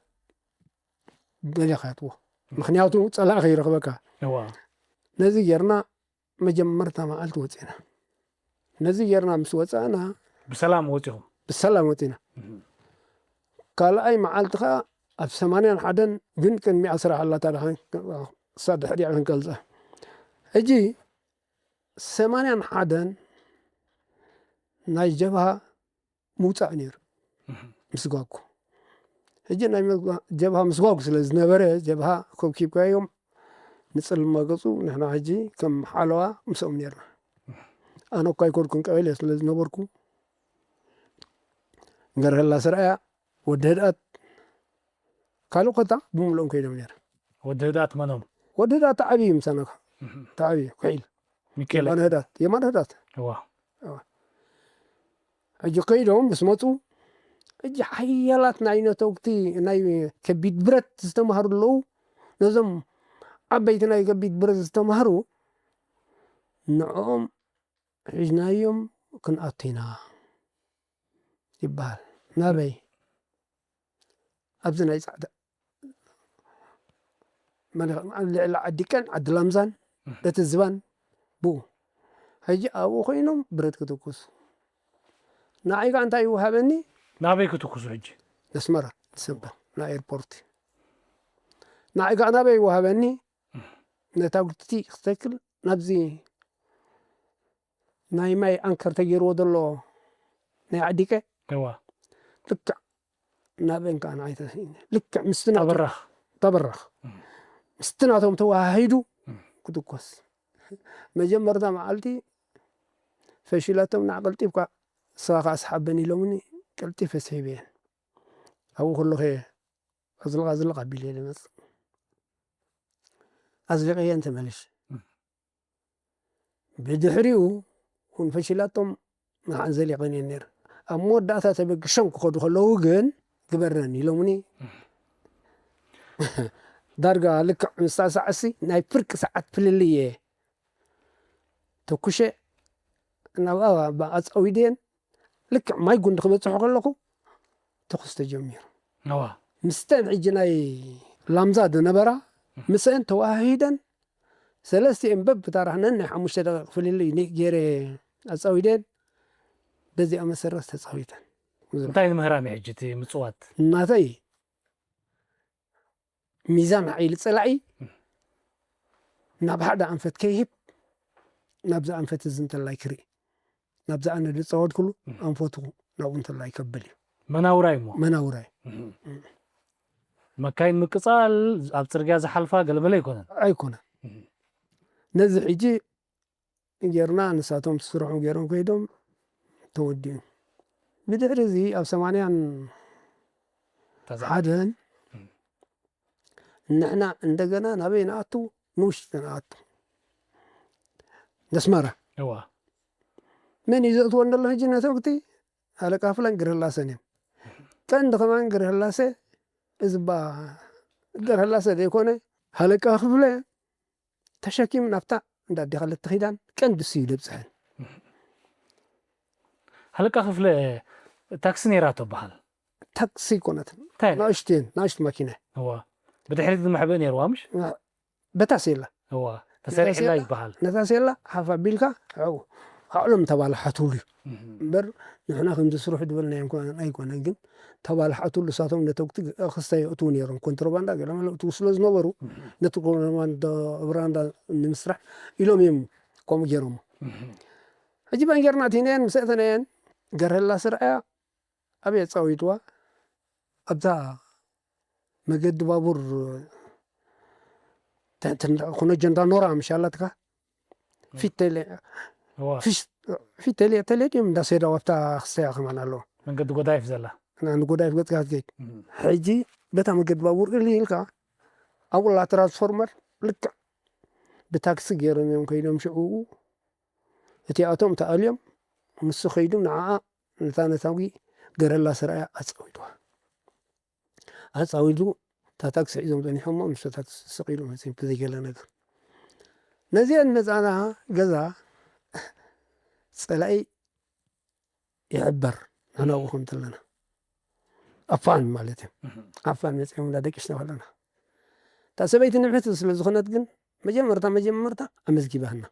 ገሊኻ ትዎ። ምኽንያቱ ጸላኢ ከይረኽበካ። እዋ። ነዚ ጌርና መጀመርታ መዓልቲ ወጺእና። ነዚ ጌርና ምስ ወጻእና ብሰላም ወጺኹም? ብሰላም ወጺእና። እህ። ካልኣይ መዓልቲ ኸኣ ኣብ ሰማንያን ሓደን ግን ቅድሚኣ ስራሕ ኣላታ ደሓን እሳ ድሕሪኣ ክንገልጻ። ሕጂ ሰማንያን ሓደን ናይ ጀብሃ ምውጻእ ነይሩ። እህ። ምስጓጉ። ሕጂ ናይ መጓ-፣ ጀብሃ ምስጓጉ ስለ ዝነበረ፣ ጀብሃ ኮብኪብካዮም ንጽልማ ገጹ፣ ንሕና ሕጂ ከም ሓለዋ ምስኦም ነርና። ኣነ እኳ ኣይኮንኩን ቀበሌ ስለ ዝነበርኩ፣ ገርሀላ ስርኣያ፣ ወዲ ህድኣት፣ ካልእ ኮታ ብምልኦም ከይዶም ነይረ። ወዲ ህድኣት መኖም? ወዲ ህድኣት ተዓብዩ ምሳና። እህ። ተዓብዩ፣ ኩሒል። ሚካኤል። የማነ ህዳት፣ የማነ ህዳት። እዋ። እዋ። ሕጂ ከይዶም ምስ መጹ፣ ሕጂ ሓያላት ናይ ነተውቲ ናይ ከቢድ ብረት ዝተማህሩ ኣለዉ። ነዞም ዓበይቲ ናይ ከቢድ ብረት ዝተማህሩ፣ ንዕኦም ሒዝናዮም ክንኣቱ ኢና ይበሃል። ናበይ? ኣብዚ ናይ ጻዕዳ መን-፣ ልዕሊ ዓዲ ቀን፣ ዓዲ ላምዛን፣ እም። እቲ ዝባን ብኡ። ሕጂ ኣብኡ ኮይኖም ብረት ክትኩሱ። ንዓይ ከዓ እንታይ ይወሃበኒ? ናበይ ክትኩሱ ሕጂ? ነስመራ፣ ንሰበ፣ ንኤርፖርት። ንዓይ ከዓ ናበይ ይወሃበኒ? እም። ነታ ጉትቲ ክተክል ናብዚ ናይ ማይ ኣንከር ተገይርዎ ዘሎ ናይ ዓዲቀ እዋ። ልክዕ ናበን ከዓ ንዓይ ተስኢነ። ልክዕ ምስቲ ናቱ ተበራኽ። ተበራኽ። እም። ምስቲ ናቶም ተወሃሂዱ እም። ክትኮስ። መጀመርታ መዓልቲ ፈሺላቶም፣ ንዓ ቀልጢፍካ፣ ንስኻ ከዓ ስሓበን ኢሎምኒ፣ ቀልጢፈ ስሒበየን። ኣብኡ ከለኹ እየ ኣዝልቕ ኣዝልቕ ኣቢለ እየ ዝመጽእ። ኣዝሊቐየን ተመሊሰ። እም። ብድሕሪኡ እውን ፈሺላቶም ንዓን ዘሊቐን እየን ነይረ። ኣብ መወዳእታ ተበግሾም ክኸዱ ከለዉ ግን ግበረን ኢሎምኒ። እም። ዳርጋ ልክዕ ምስታ ሰዓትሲ ናይ ፍርቂ ሰዓት ፍልልይ እየ ተኩሸ ናብኣ ኣጻዊደን። ልክዕ ማይ ጉንዲ ክበጽሑ ከለኹ ተኹስ ተጀሚሩ። እዋ። ምስተን ሕጂ ናይ ላምዛ ዝነበራ ምስአን ተወሃሂደን ሰለስቲኤን በብታራ ነናይ ሓሙሽተ ደቂቕ ፍልልይ ኒ-፣ ገይረ ኣጻዊደን። በዚኣ መሰረት ተጻዊተን። እንታይ ንምህራም እዩ ሕጂ እቲ ምጽዋት? እናተይ ሚዛን ሓይሊ ጸላኢ እም። ናብ ሓደ ኣንፈት ከይህብ፣ ናብዚ ኣንፈት እዚ እንተላይ ክርኢ፣ ናብዚ ኣነ ዝጸወድኩሉ እም። ኣንፈቱ ናብኡ እንተላይ ከብል እዩ። መናውራይ እሞ። መናውራይ። እም። እም። መካይን ምቅጻል፣ ኣብ ጽርግያ ዝሓልፋ ገለመለ ኣይኮነን። ኣይኮነን። እም። ነዚ ሕጂ ጌርና፣ ንሳቶም ስርሖም ጌሮም ከይዶም ተወዲኡ። ብድሕሪ እዚ ኣብ ሰማንያን ተዛ-፣ ሓደን እም። ንሕና እንደገና ናበይ ንኣቱ? ንውሽጢ ንኣቱ። ነስመራ። እዋ። መን እዩ ዘእትወን ዘሎ ሕጂ ነተጉቲ? ኣለቃ ፍለን ግረላሰን እዮም። ቀንዲ ከማን ግረላሰ፣ እዚ ባ-፣ ግረላሰ ዘይኮነ፣ ሃለቃ ክፍለ ተሸኪሙ ናብታ እንዳ ኣዴኻ ለትኺዳን ቀንዲ እሱ እዩ ዘብጽሐን። ሃለቃ ክፍለ ታክሲ ነይራቶ በሃል። ታክሲ ኣይኮነትን። እንታይ? ናእሽቱ እየን፣ ናእሽቱ ማኪና። እዋ። ብድሕሪት ዝመሕብእ ነይርዋ፣ ምሽ? በታ ሴላ። እዋ። ተሰሪሕላ በታ ሴላ፣ ይበሃል። ነታ ሴላ ሓፍ ኣቢልካ፣ ኣብኡ፣ ዓቕሎም ተባላሓትሉ እዩ። እህ። እምበር ንሕና ከምዚ ስርሑ ዝበልናዮ ኣይኮነን፣ ኣይኮነን፣ ግን ተባላሓትሉ። እሳቶም ነተጉቲ ክስታይ የእትዉ ነይሮም። ኮንትሮባንዳ ገለ መለ እትዉ ስለ ዝነበሩ፣ እህ። ነቲ ኮንትሮባንዳ ብራንዳ ንምስራሕ ኢሎም እዮም ከምኡ ገይሮሞ። እህ። ሕጂ በን ጌርና ኣቲናየን፣ ምስ ኣተናየን፣ ገርሀላ ስርዓያ ኣበይ ኣጻዊትዋ? ኣብዛ መገዲ ባቡር ተ-፣ ተ-፣ ኩነ ጀንዳ ኖራ ምሽ ኣላትካ? ፊት ቴሌ-፣ እዋ። ፊሽ-፣ ፊት ቴሌ-፣ ቴሌ ድዮም እንዳ ሴዳው ኣብታ ክስተያ ከማን ኣለዎ። መንገዲ ጎዳይፍ ዘላ። ና-፣ ንጎዳይፍ ገጽካ ክትከይድ። እም። ሕጂ በታ መገዲ ባቡር እሊ ኢልካ ኣብኡ ኣላ ትራንስፎርመር ልክዕ ብታክሲ ገይሮም እዮም ከይዶም ሽዑ እቲኣቶም ተኣልዮም፣ ንሱ ከይዱ ንዓኣ ነታ ነታጒ ገረላ ስርኣያ ኣጻዊድዋ። ኣጻዊዱ እታ ታክሲ ሒዞም ጸኒሖሞ፣ ምስታ ታክሲ ስቕ ኢሉ መጺኡ ብዘይ ገለ ነገር። ነዚአን መጻና ገዛ ጸላኢ ይሕበር፣ ንሕና ኣብኡ ከም ዘለና። ኣፋን ማለት እዩ። እህ። ኣፋን መጺኦም እንዳደቂስና ከለና። እታ ሰበይቲ ንብሕቲ ስለ ዝኾነት ግን መጀመርታ፣ መጀመርታ ኣመዝጊባህና።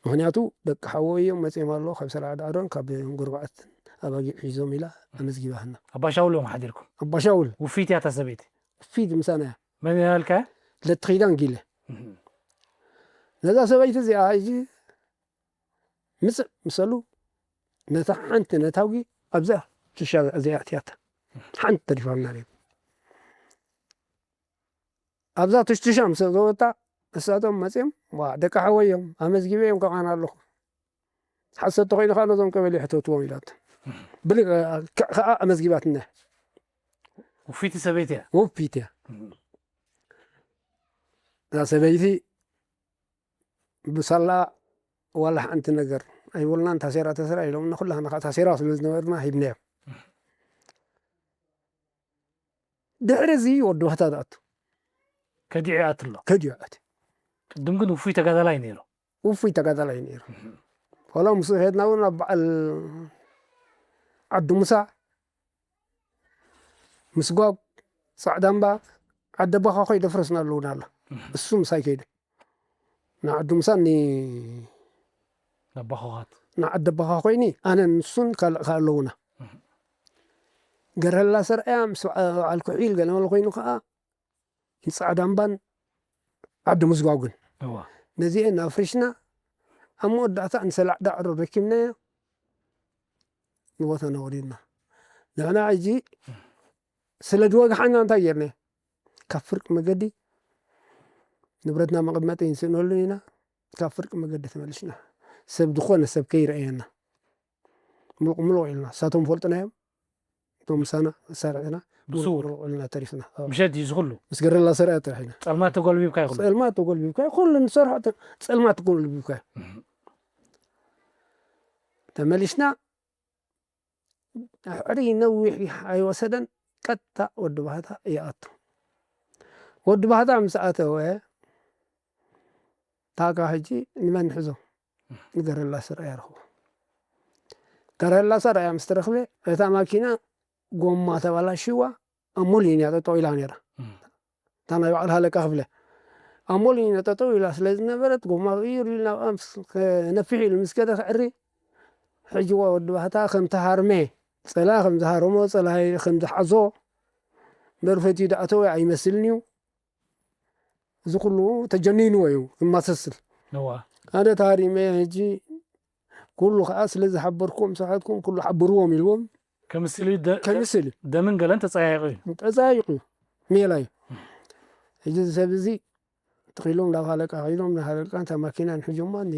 ምኽንያቱ ደቂ ሓወይ እዮም መጺኦም ኣለዉ፣ ካብ ሰላዕ ዳዕዶን ካብ ጎረባዕትን ኣባጊዕ ሒዞም ኢላ ኣመዝጊባህና። ኣባ ሻውል እዮም ሓዲርኩም? ኣባ ሻውል። ውፊት እያ እታ ሰበይቲ? ውፊት ምሳና እያ። መን እያ ኢልካያ? ለትኺዳን ጊለ። እህ። ነዛ ሰበይቲ እዚኣ ሕጂ ምጽእ ምሰሉ ነታ ሓንቲ ነታጒ ኣብዛ ትሻ እዚኣ ኣትያታ። ሓንቲ ተሪፋና ድዩ? ኣብዛ ትሽትሻ ምስ ኣእተወታ፣ እሳቶም መጺኦም፣ "ዋ፣ ደቂ ሓወይ እዮም፣ ኣመዝጊበ እዮም ከማን ኣለኹ። ሓሰት ተኾይኑ ከኣ ነዞም ቀበሌ ሕተትዎም" ኢላቶ። ብሊ-፣ ከ-፣ ከኣ ኣመዝጊባትና። ውፊቲ ሰበይቲ እያ። ውፊት እያ። እዛ ሰበይቲ ብሳላ ዋላ ሓንቲ ነገር ኣይበሉናን፣ ታሴራ፣ ታሴራ ኢሎም፣ ንኹላህና ከኣ ታሴራ ስለ ዝነበርና ሂብናዮም። ድሕሪ እዚ ወዲ ባህታ ዝኣቱ። ከዲዑ ይኣቱ ኣሎ። ከዲዑ ይኣቱ። ቅድም ግን ውፉይ ተጋዳላይ ነይሩ። ውፉይ ተጋዳላይ ነይሩ። ዋላ ምስኡ ኸድና እውን ኣብ በዓል ዓዲ ሙሳ፣ ምስጓግ፣ ጻዕዳ እምባ፣ ዓዲ ኣባኻ ከይደፍረስና ኣለዉና ኣሎ። እሱ ምሳይ ከይደ ንዓዱ ምሳኒ ነባኾኻት ንዓዲ ኣባኻ ኮይኒ ኣነ ንሱን ካልእ ከ ኣለውና ገረላ ሰርኣያ ምስ በዓል ኩሒል ገለመለ ኮይኑ ከዓ ንፃዕዳ እምባን ዓዲ ምዝጓጉን እዋ ነዚአን ኣፍሪሽና ኣብ መወዳእታ ንሰላዕ ዳዕሮ ረኪብናዮ ንቦታና ወሪድና ንሕና ሕጂ ስለ ዝወግሓና እንታይ ጌርና ካብ ፍርቂ መገዲ ንብረትና መቐመጢ ንስእነሉ ኢና ካብ ፍርቂ መገዲ ተመልሽና ሰብ ዝኾነ ሰብ ከይረኣየና ምሉቕ ምሉቕ ኢልና እሳቶም ፈልጥናዮም እቶም ምሳና መሳርሕትና ብስውር ምሉቕ ኢልና ተሪፍና ምሸት እዩ ዝኽሉ ምስ ገረላ ሰርኣያ ጥራሕ ኢና ጸልማት ተጎልቢብካ ይኽሉ ጸልማት ተጎልቢብካ ኩሉ ንሰርሖ ጸልማት ተጎልቢብካ ተመሊስና ሕሪ ነዊሕ ኣይወሰደን ቀጥታ ወዲ ባህታ ይኣቱ ወዲ ባህታ ምስ ኣተወ ታካ ሕጂ ንመን ንሕዞ ንገረላ ስርኣያ ረኽቦ ገረላ ስርኣያ ምስ ተረኽበ እታ ማኪና ጎማ ተባላሽዋ ኣብ ሞሊን እያ ጠጠው ኢላ ነራ እታ ናይ በዓል ሃለቃ ክፍለ ኣብ ሞሊን እያ ጠጠው ኢላ ስለ ዝነበረት ጎማ ቅይር ኢሉ ናብኣ ነፊሕ ኢሉ ምስ ከደ ክዕሪ ሕጂ ወዲ ባህታ ከም ተሃርመ ጸላ ከም ዝሃረሞ ጸላ ከም ዝሓዞ መርፈቲ ዳእተወ ኣይመስልን እዩ እዚ ኩሉ ተጀኒንዎ እዩ ክማሰስል እዋ ኣነ ታሪመ ሕጂ ኩሉ ከዓ ስለ ዝሓበርኩም ሰሓትኩም ኩሉ ሓብርዎም ኢልዎም ከምስል እዩ ደ- ከምስል እዩ ደምን ገለን ተጸያይቑ እዩ ተፀያይቑ እዩ ሜላ እዩ ሕጂ እዚ ሰብ እዚ ትኺሎም ናብ ሃለቃ ኺሎም ንሃለቃ እንታ ማኪና ንሕጆማ ኒ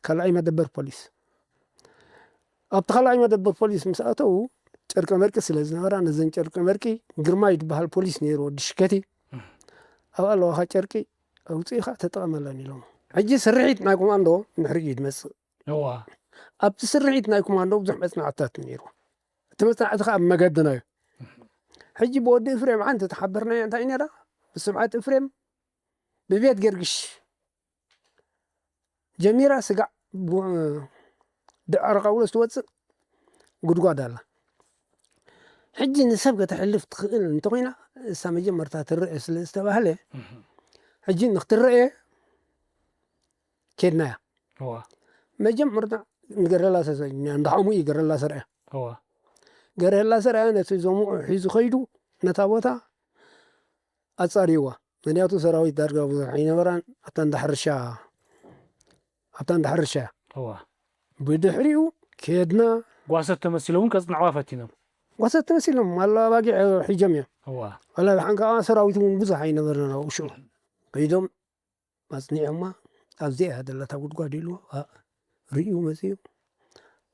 ካልኣይ መደበር ፖሊስ ኣብቲ ካልኣይ መደበር ፖሊስ ምስ ኣተዉ ጨርቀ መርቂ ስለ ዝነበራ ነዘን ጨርቀ መርቂ ግርማይ ዝበሃል ፖሊስ ነይሩ ወዲ ሽከቲ ኣብ ኣለዋኻ ጨርቂ ኣውፅኢኻ ተጠቐመለን ኢሎም ሕጂ ስርሒት ናይ ኮማንዶ ንሕሪ እዩ ዝመፅእ እዋ ኣብቲ ስርሒት ናይ ኮማንዶ ብዙሕ መፅናዕትታት ነይሩ እቲ መፅናዕቲ ከዓ ኣብ መገድና እዩ ሕጂ ብወዲ እፍሬም ሓንቲ ተሓበርናዮ እንታይ ነራ ብስምዓት እፍሬም ብቤት ገርግሽ ጀሚራ ስጋዕ ዳዕሮ ካውሎስ ትወፅእ ጉድጓድ ኣላ ሕጂ ንሰብ ከተሕልፍ ትኽእል እንተኮይና እሳ መጀመርታ ትረአ ስለ ዝተባህለ ሕጂ ንክትረአ ኬድናያ እዋ መጀመርታ ንገረላ ሰሰኛ እንዳሓሙ እዩ ገረላ ሰርአ እዋ ገረላ ሰርአ ነቲ ዘምዑ ሒዙ ከይዱ ነታ ቦታ ኣጻሪዋ ምክንያቱ ሰራዊት ዳርጋ ብዙሕ ኣይነበራን ኣብታ እንዳሕርሻ ኣብታ እንዳሕርሻ እያ እዋ ብድሕሪኡ ከድና ጓሰት ተመሲሎም እውን ከጽንዕዋ ፈቲኖም ጓሰት ተመሲሎም ኣሎ ኣባጊዕ ሒጀም እዮም እዋ ወላ ብሓን ከዓ ሰራዊት እውን ብዙሕ ኣይነበረን ኣብኡ ሽዑ ከይዶም ኣጽኒዖማ ኣብዚኣ እያ ዘለታ ጉድጓድ ኢልዎ ኣ- ርእዩ መፅኡ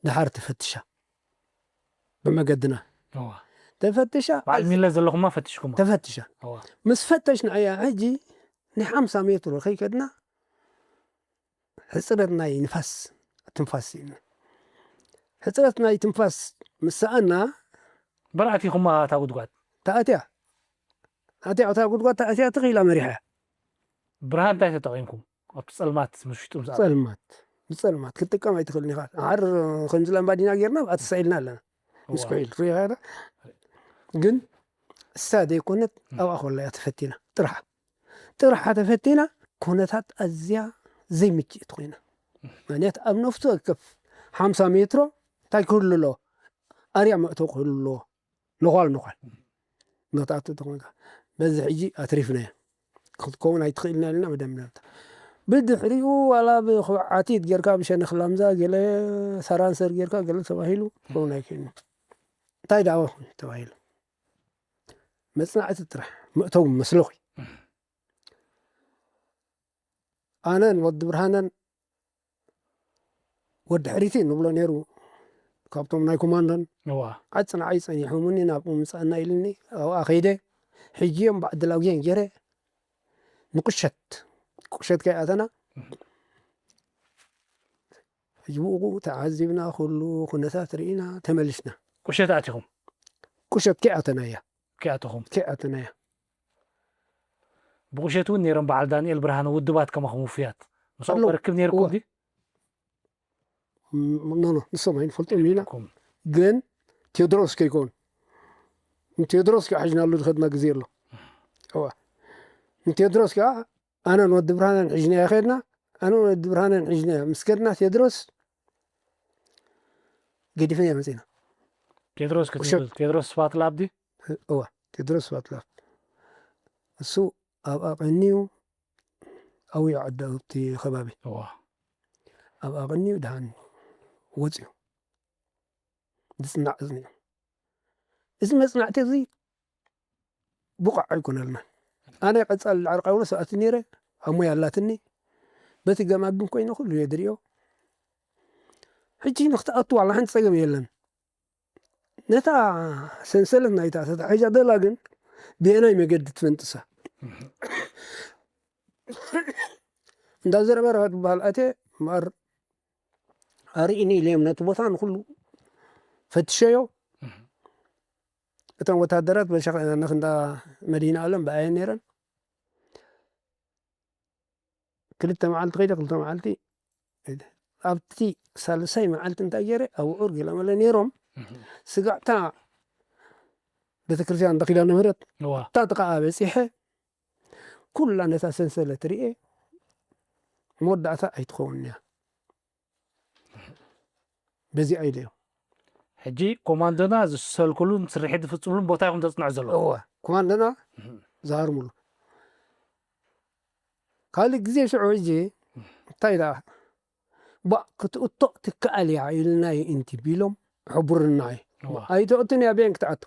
ድሓር ተፈትሻ ብመገድና እዋ ተፈትሻ በዓል ሚለ ዘለኹማ ፈትሽኩማ ተፈትሻ እዋ ምስ ፈተሽና እያ ሕጂ ናይ ሓምሳ ሜትሮ ከይከድና ሕፅረት ናይ ንፋስ ትንፋስ ስኢና ሕፅረት ናይ ትንፋስ ምስ ሰኣና በራእቲኹማ እታ ጉድጓድ ተኣትያ ኣትያ እታ ጉድጓድ ተኣትያ ትኽኢላ መሪሓ ብርሃን እንታይ ተጠቒምኩም ኣብቲ ጸልማት ምስ ውሽጡ ምስ ኣተኹም? ጸልማት ብጸልማት ክትጥቀም ኣይትኽእልን ኢኻ ዓር ከምዚ ላምባዲና ጌርና ብኣ ተሳኢልና ኣለና ምስ ኩሒል ሪኢኻ ዶ ግን እሳ ዘይኮነት ኣብኣ ከላ እያ ተፈቲና ጥርሓ ጥርሓ ተፈቲና ኩነታት ኣዝያ ዘይምችእቲ ኮይና ምክንያት ኣብ ነፍሲ ወከፍ ሓምሳ ሜትሮ እንታይ ክህሉ ኣለዎ ኣርያ መእተው ክህሉ ኣለዎ ነዃል ነዃል መታእቲ ተኾንካ በዚ ሕጂ ኣትሪፍናዮ ክትከውን ኣይትኽእልና ኢልና መደምደምታ ብድሕሪኡ ዋላ ብኩብዓቲት ጌርካ ብሸነኽ ላምዛ ገለ ሰራንሰር ጌርካ ገለ ተባሂሉ ክኸውን ኣይክእልን እንታይ ደኣ ኮይኑ ተባሂሉ መጽናዕቲ ጥራሕ መእተው መስለኹ ኣነን ወዲ ብርሃነን ወዲ ሕሪቲ ንብሎ ነይሩ ካብቶም ናይ ኮማንዶን እዋ ዓፅንዓይ ፀኒሖምኒ ናብኡ ምፃና ኢልኒ ኣብኣ ከይደ ሕጂ እዮም ብዓዲ ላጉየን ገይረ ንቁሸት ቁሸት ከይኣተና ሕጂ ብኡ ተዓዚብና ኩሉ ኩነታት ርኢና ተመሊስና ቁሸት ኣቲኹም ቁሸት ከይኣተና እያ ከይኣተኹም ከይኣተና እያ ብቁሸት እውን ነይሮም በዓል ዳንኤል ብርሃነ ውድባት ከማኹም ውፍያት ምስኦም ኣለዉ። ርክብ ነይርኩም እወ። ድዩ ኖ ኖ ንሶም ኣይንፈልጦም ኢና ኩም ግን ቴዎድሮስ ከይኮን ንቴዎድሮስ ከዓ ሒዝናሉ ዝኸድና ግዜ ኣሎ እዋ ንቴድሮስ ከዓ ኣነን ወዲ ብርሃንን ሒዝናዮ ከድና። ኣነን ወዲ ብርሃንን ሒዝናዮ ምስ ከድና፣ ቴድሮስ ገዲፍናዮ መፂና። ቴድሮስ ክትብል ቴድሮስ ስብሓት ለኣብ ድዩ? እዋ፣ ቴድሮስ ስብሓት ለኣብ። እሱ ኣብኣ ቀንዩ ኣብኡ ዓዲ ኣብቲ ከባቢ እዋ ኣብኣ ቀንዩ ደሓን ወፅዩ ዝፅናዕ እዝኒ እዩ። እዚ መፅናዕቲ እዚ ብቑዕ ኣይኮነልና። ኣነ ቀፃሊ ዳዕሮ ቃውሎስ ኣቲ ነይረ፣ ኣሞይ ኣላትኒ። በቲ ገማግም ኮይነ ኩሉ እየ ድሪኦ። ሕጂ ንክትኣቱ ዋላ ሓንቲ ፀገም የለን። ነታ ሰንሰለት ናይታ ተታሒዛ ደላ ግን ብየናይ መገዲ ትፈንጥሳ? እንዳ ዘረበረኸ ትበሃል ኣትየ እምበኣር ኣርእኒ ኢለዮም ነቲ ቦታ ንኩሉ ፈትሸዮ። እተን ወታደራት በሻ-፣ ንክንዳ መዲና ኣለም ብኣየን ነይረን። ክልተ መዓልቲ ከይደ፣ ክልተ መዓልቲ ኣብቲ ሳልሳይ መዓልቲ እንታይ ገይረ፣ ኣብ ውዑር ገለመለ ነይሮም። ስጋዕታ ቤተክርስትያን እንዳ ኪዳነ ምህረት እዋ እታ ጥቓኣ በፂሐ፣ ኩላ ነታ ሰንሰለት ርኤ፣ መወዳእታ ኣይትኸውን እያ። በዚኣ ኢለዮ። ሕጂ ኮማንዶና ዝሰልኩሉን ስርሒት ዝፍፅምሉን ቦታ ኢኹም ተፅንዑ ዘለኹም። እወ፣ ኮማንዶና ዝሃርሙሉ። ካልእ ግዜ ሽዑ ሕጂ እንታይ ደኣ፣ ባ ክትእቶ ትከኣል እያ ኢልናዮ እንቲ ቢሎም ሕቡርና እዩ። እዋ ኣይተእቱን እያ፣ በየን ክትኣቱ?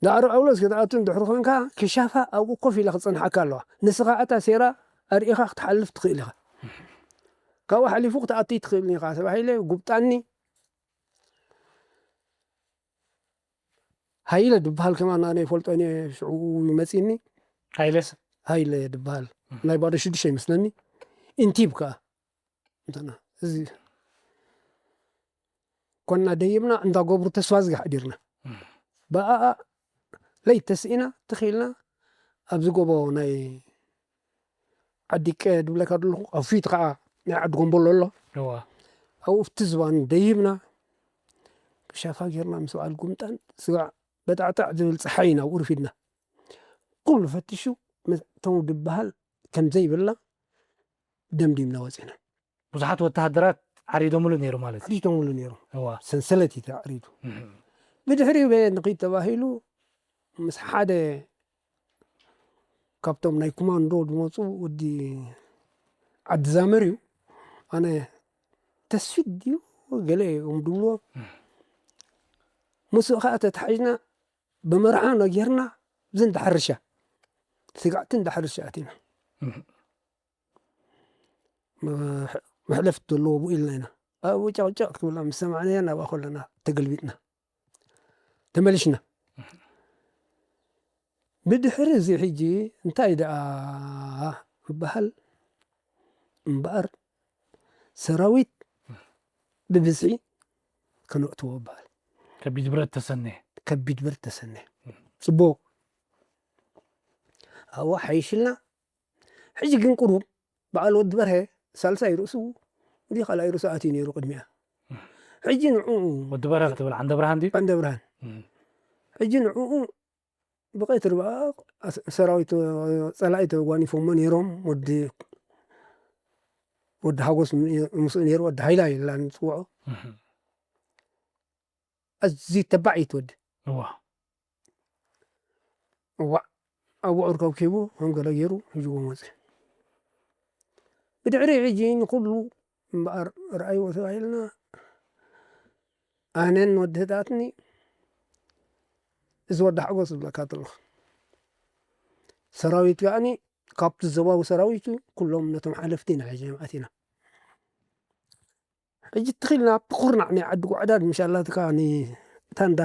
ዳዕሮ ጳውሎስ ክትኣቱ እንድሕር ኮንካ፣ ክሻፋ ኣብኡ ኮፍ ኢላ ክጸንሓካ ኣለዋ። ንስኻ እታ ሴራ ኣርኢኻ ክትሓልፍ ትኽእል ኢኻ። ካብኡ ሓሊፉ ክትኣቱ ኣይትኽእልን ኢኻ ተባሂለ ጉብጣኒ። ሃይለ ድበሃል ከማን ኣነ ይፈልጦን እየ፣ ሽዑ እዩ መጺኒ። ሃይለስ ሃይለ ድበሃል ናይ ባዶ ሽዱሽተ ይመስለኒ። ኢንቲብ ከኣ እንተና እዚ ኮና ደይብና እንዳ ገብሩ ተስፋ ዝጋሕ ኣዲርና። ብኣኣ ለይት ተስኢና ትኺልና ኣብዚ ጎቦ ናይ ዓዲቀ ድብለካ ዘለኹ ኣብ ፊት ከዓ ናይ ዓዲ ጎንበሎ ኣሎ። እዋ ኣብኡ ኣብቲ ዝባን ደይብና ክሻፋ ጌርና ምስ በዓል ጉምጣን ስጋዕ በጣዕጣዕ ዝብል ፀሓይ ኢና ኣብኡ ርፊድና። ኩሉ ፈትሹ መእተዊ ድበሃል ከም ዘይብላ ደምዲምና ወፂና። ብዙሓት ወተሃደራት ዓሪዶምሉ ነይሩ ማለት እዩ። ዓሪዶምሉ ነይሩ። እዋ ሰንሰለት እዩ ተዓሪዱ። እህ። ብድሕሪኡ በየ ንኺድ ተባሂሉ ምስ ሓደ ካብቶም ናይ ኮማንዶ ዝመፁ ወዲ ዓዲ ዛመር እዩ። ኣነ ተስፊት ድዩ ገለ እዮም ድብልዎ። ምስኡ ከዓ ተታሒዝና ብመርዓ ነጊርና እዚ እንዳሕርሻ ስጋዕቲ እንዳሕርሻ ኣቲና። እህ። መሕ-፣ መሕለፍቲ ዘለዎ ብኡ ኢልና ኢና። ኣብኡ ጨቕጨቕ ክብላ ምስ ሰማዕናያ ናብኣ ከለና ተገልቢጥና ተመሊሽና። ብድሕሪ እዚ ሕጂ እንታይ ደኣ ይበሃል እምበኣር ሰራዊት ብብዝሒ ከነእትዎ ይበሃል። ከቢድ ብረት ተሰነየ። ከቢድ ብረት ተሰነየ። ጽቡቕ። ኣብኡ ሓይሽልና። ሕጂ ግን ቁሩብ በዓል ወዲ በርሀ ሳልሳይ ርእሱ እንዲ ካልኣይ ርእሱ ኣትዩ ነይሩ ቅድሚያ። ሕጂ ንዑ ወዲ በርሀ ክትብል ዓንደ ብርሃን ድዩ? ዓንደ ብርሃን። እም። ሕጂ ንዕኡ ብቐትሪ በኣ ኣስ-፣ ሰራዊት ጸላኢ ተጓኒፎሞ ነይሮም። ወዲ፣ ወዲ ሓጎስ ምስኡ ነይሩ፣ ወዲ ሃይላ ኢልና ንጽውዖ። እም። ኣዝዩ ተባዕ እዩ እቲ ወዲ። እዋ። እዋዕ፣ ኣብ ውዑር ከብኪቡ ከም ገለ ገይሩ ሒዝዎ መጸ። ብድሕሪ ሕጂ ንኹሉ እምበኣር ረኣይዎ ተባሂልና፣ ኣነን ወዲ ህጣትኒ እዚ ወዲ ሓጎስ ዝብለካ ዘለኹ ሰራዊት ከኣኒ ካብቲ ዞባዊ ሰራዊት ኩሎም ነቶም ሓለፍቲ ኢና ሒዝናዮም ኣቲና። ሕጂ ትኺልና ብኹርናዕ ናይ ዓዲ ጓዕዳድ ምሻላትካ ንታንዳ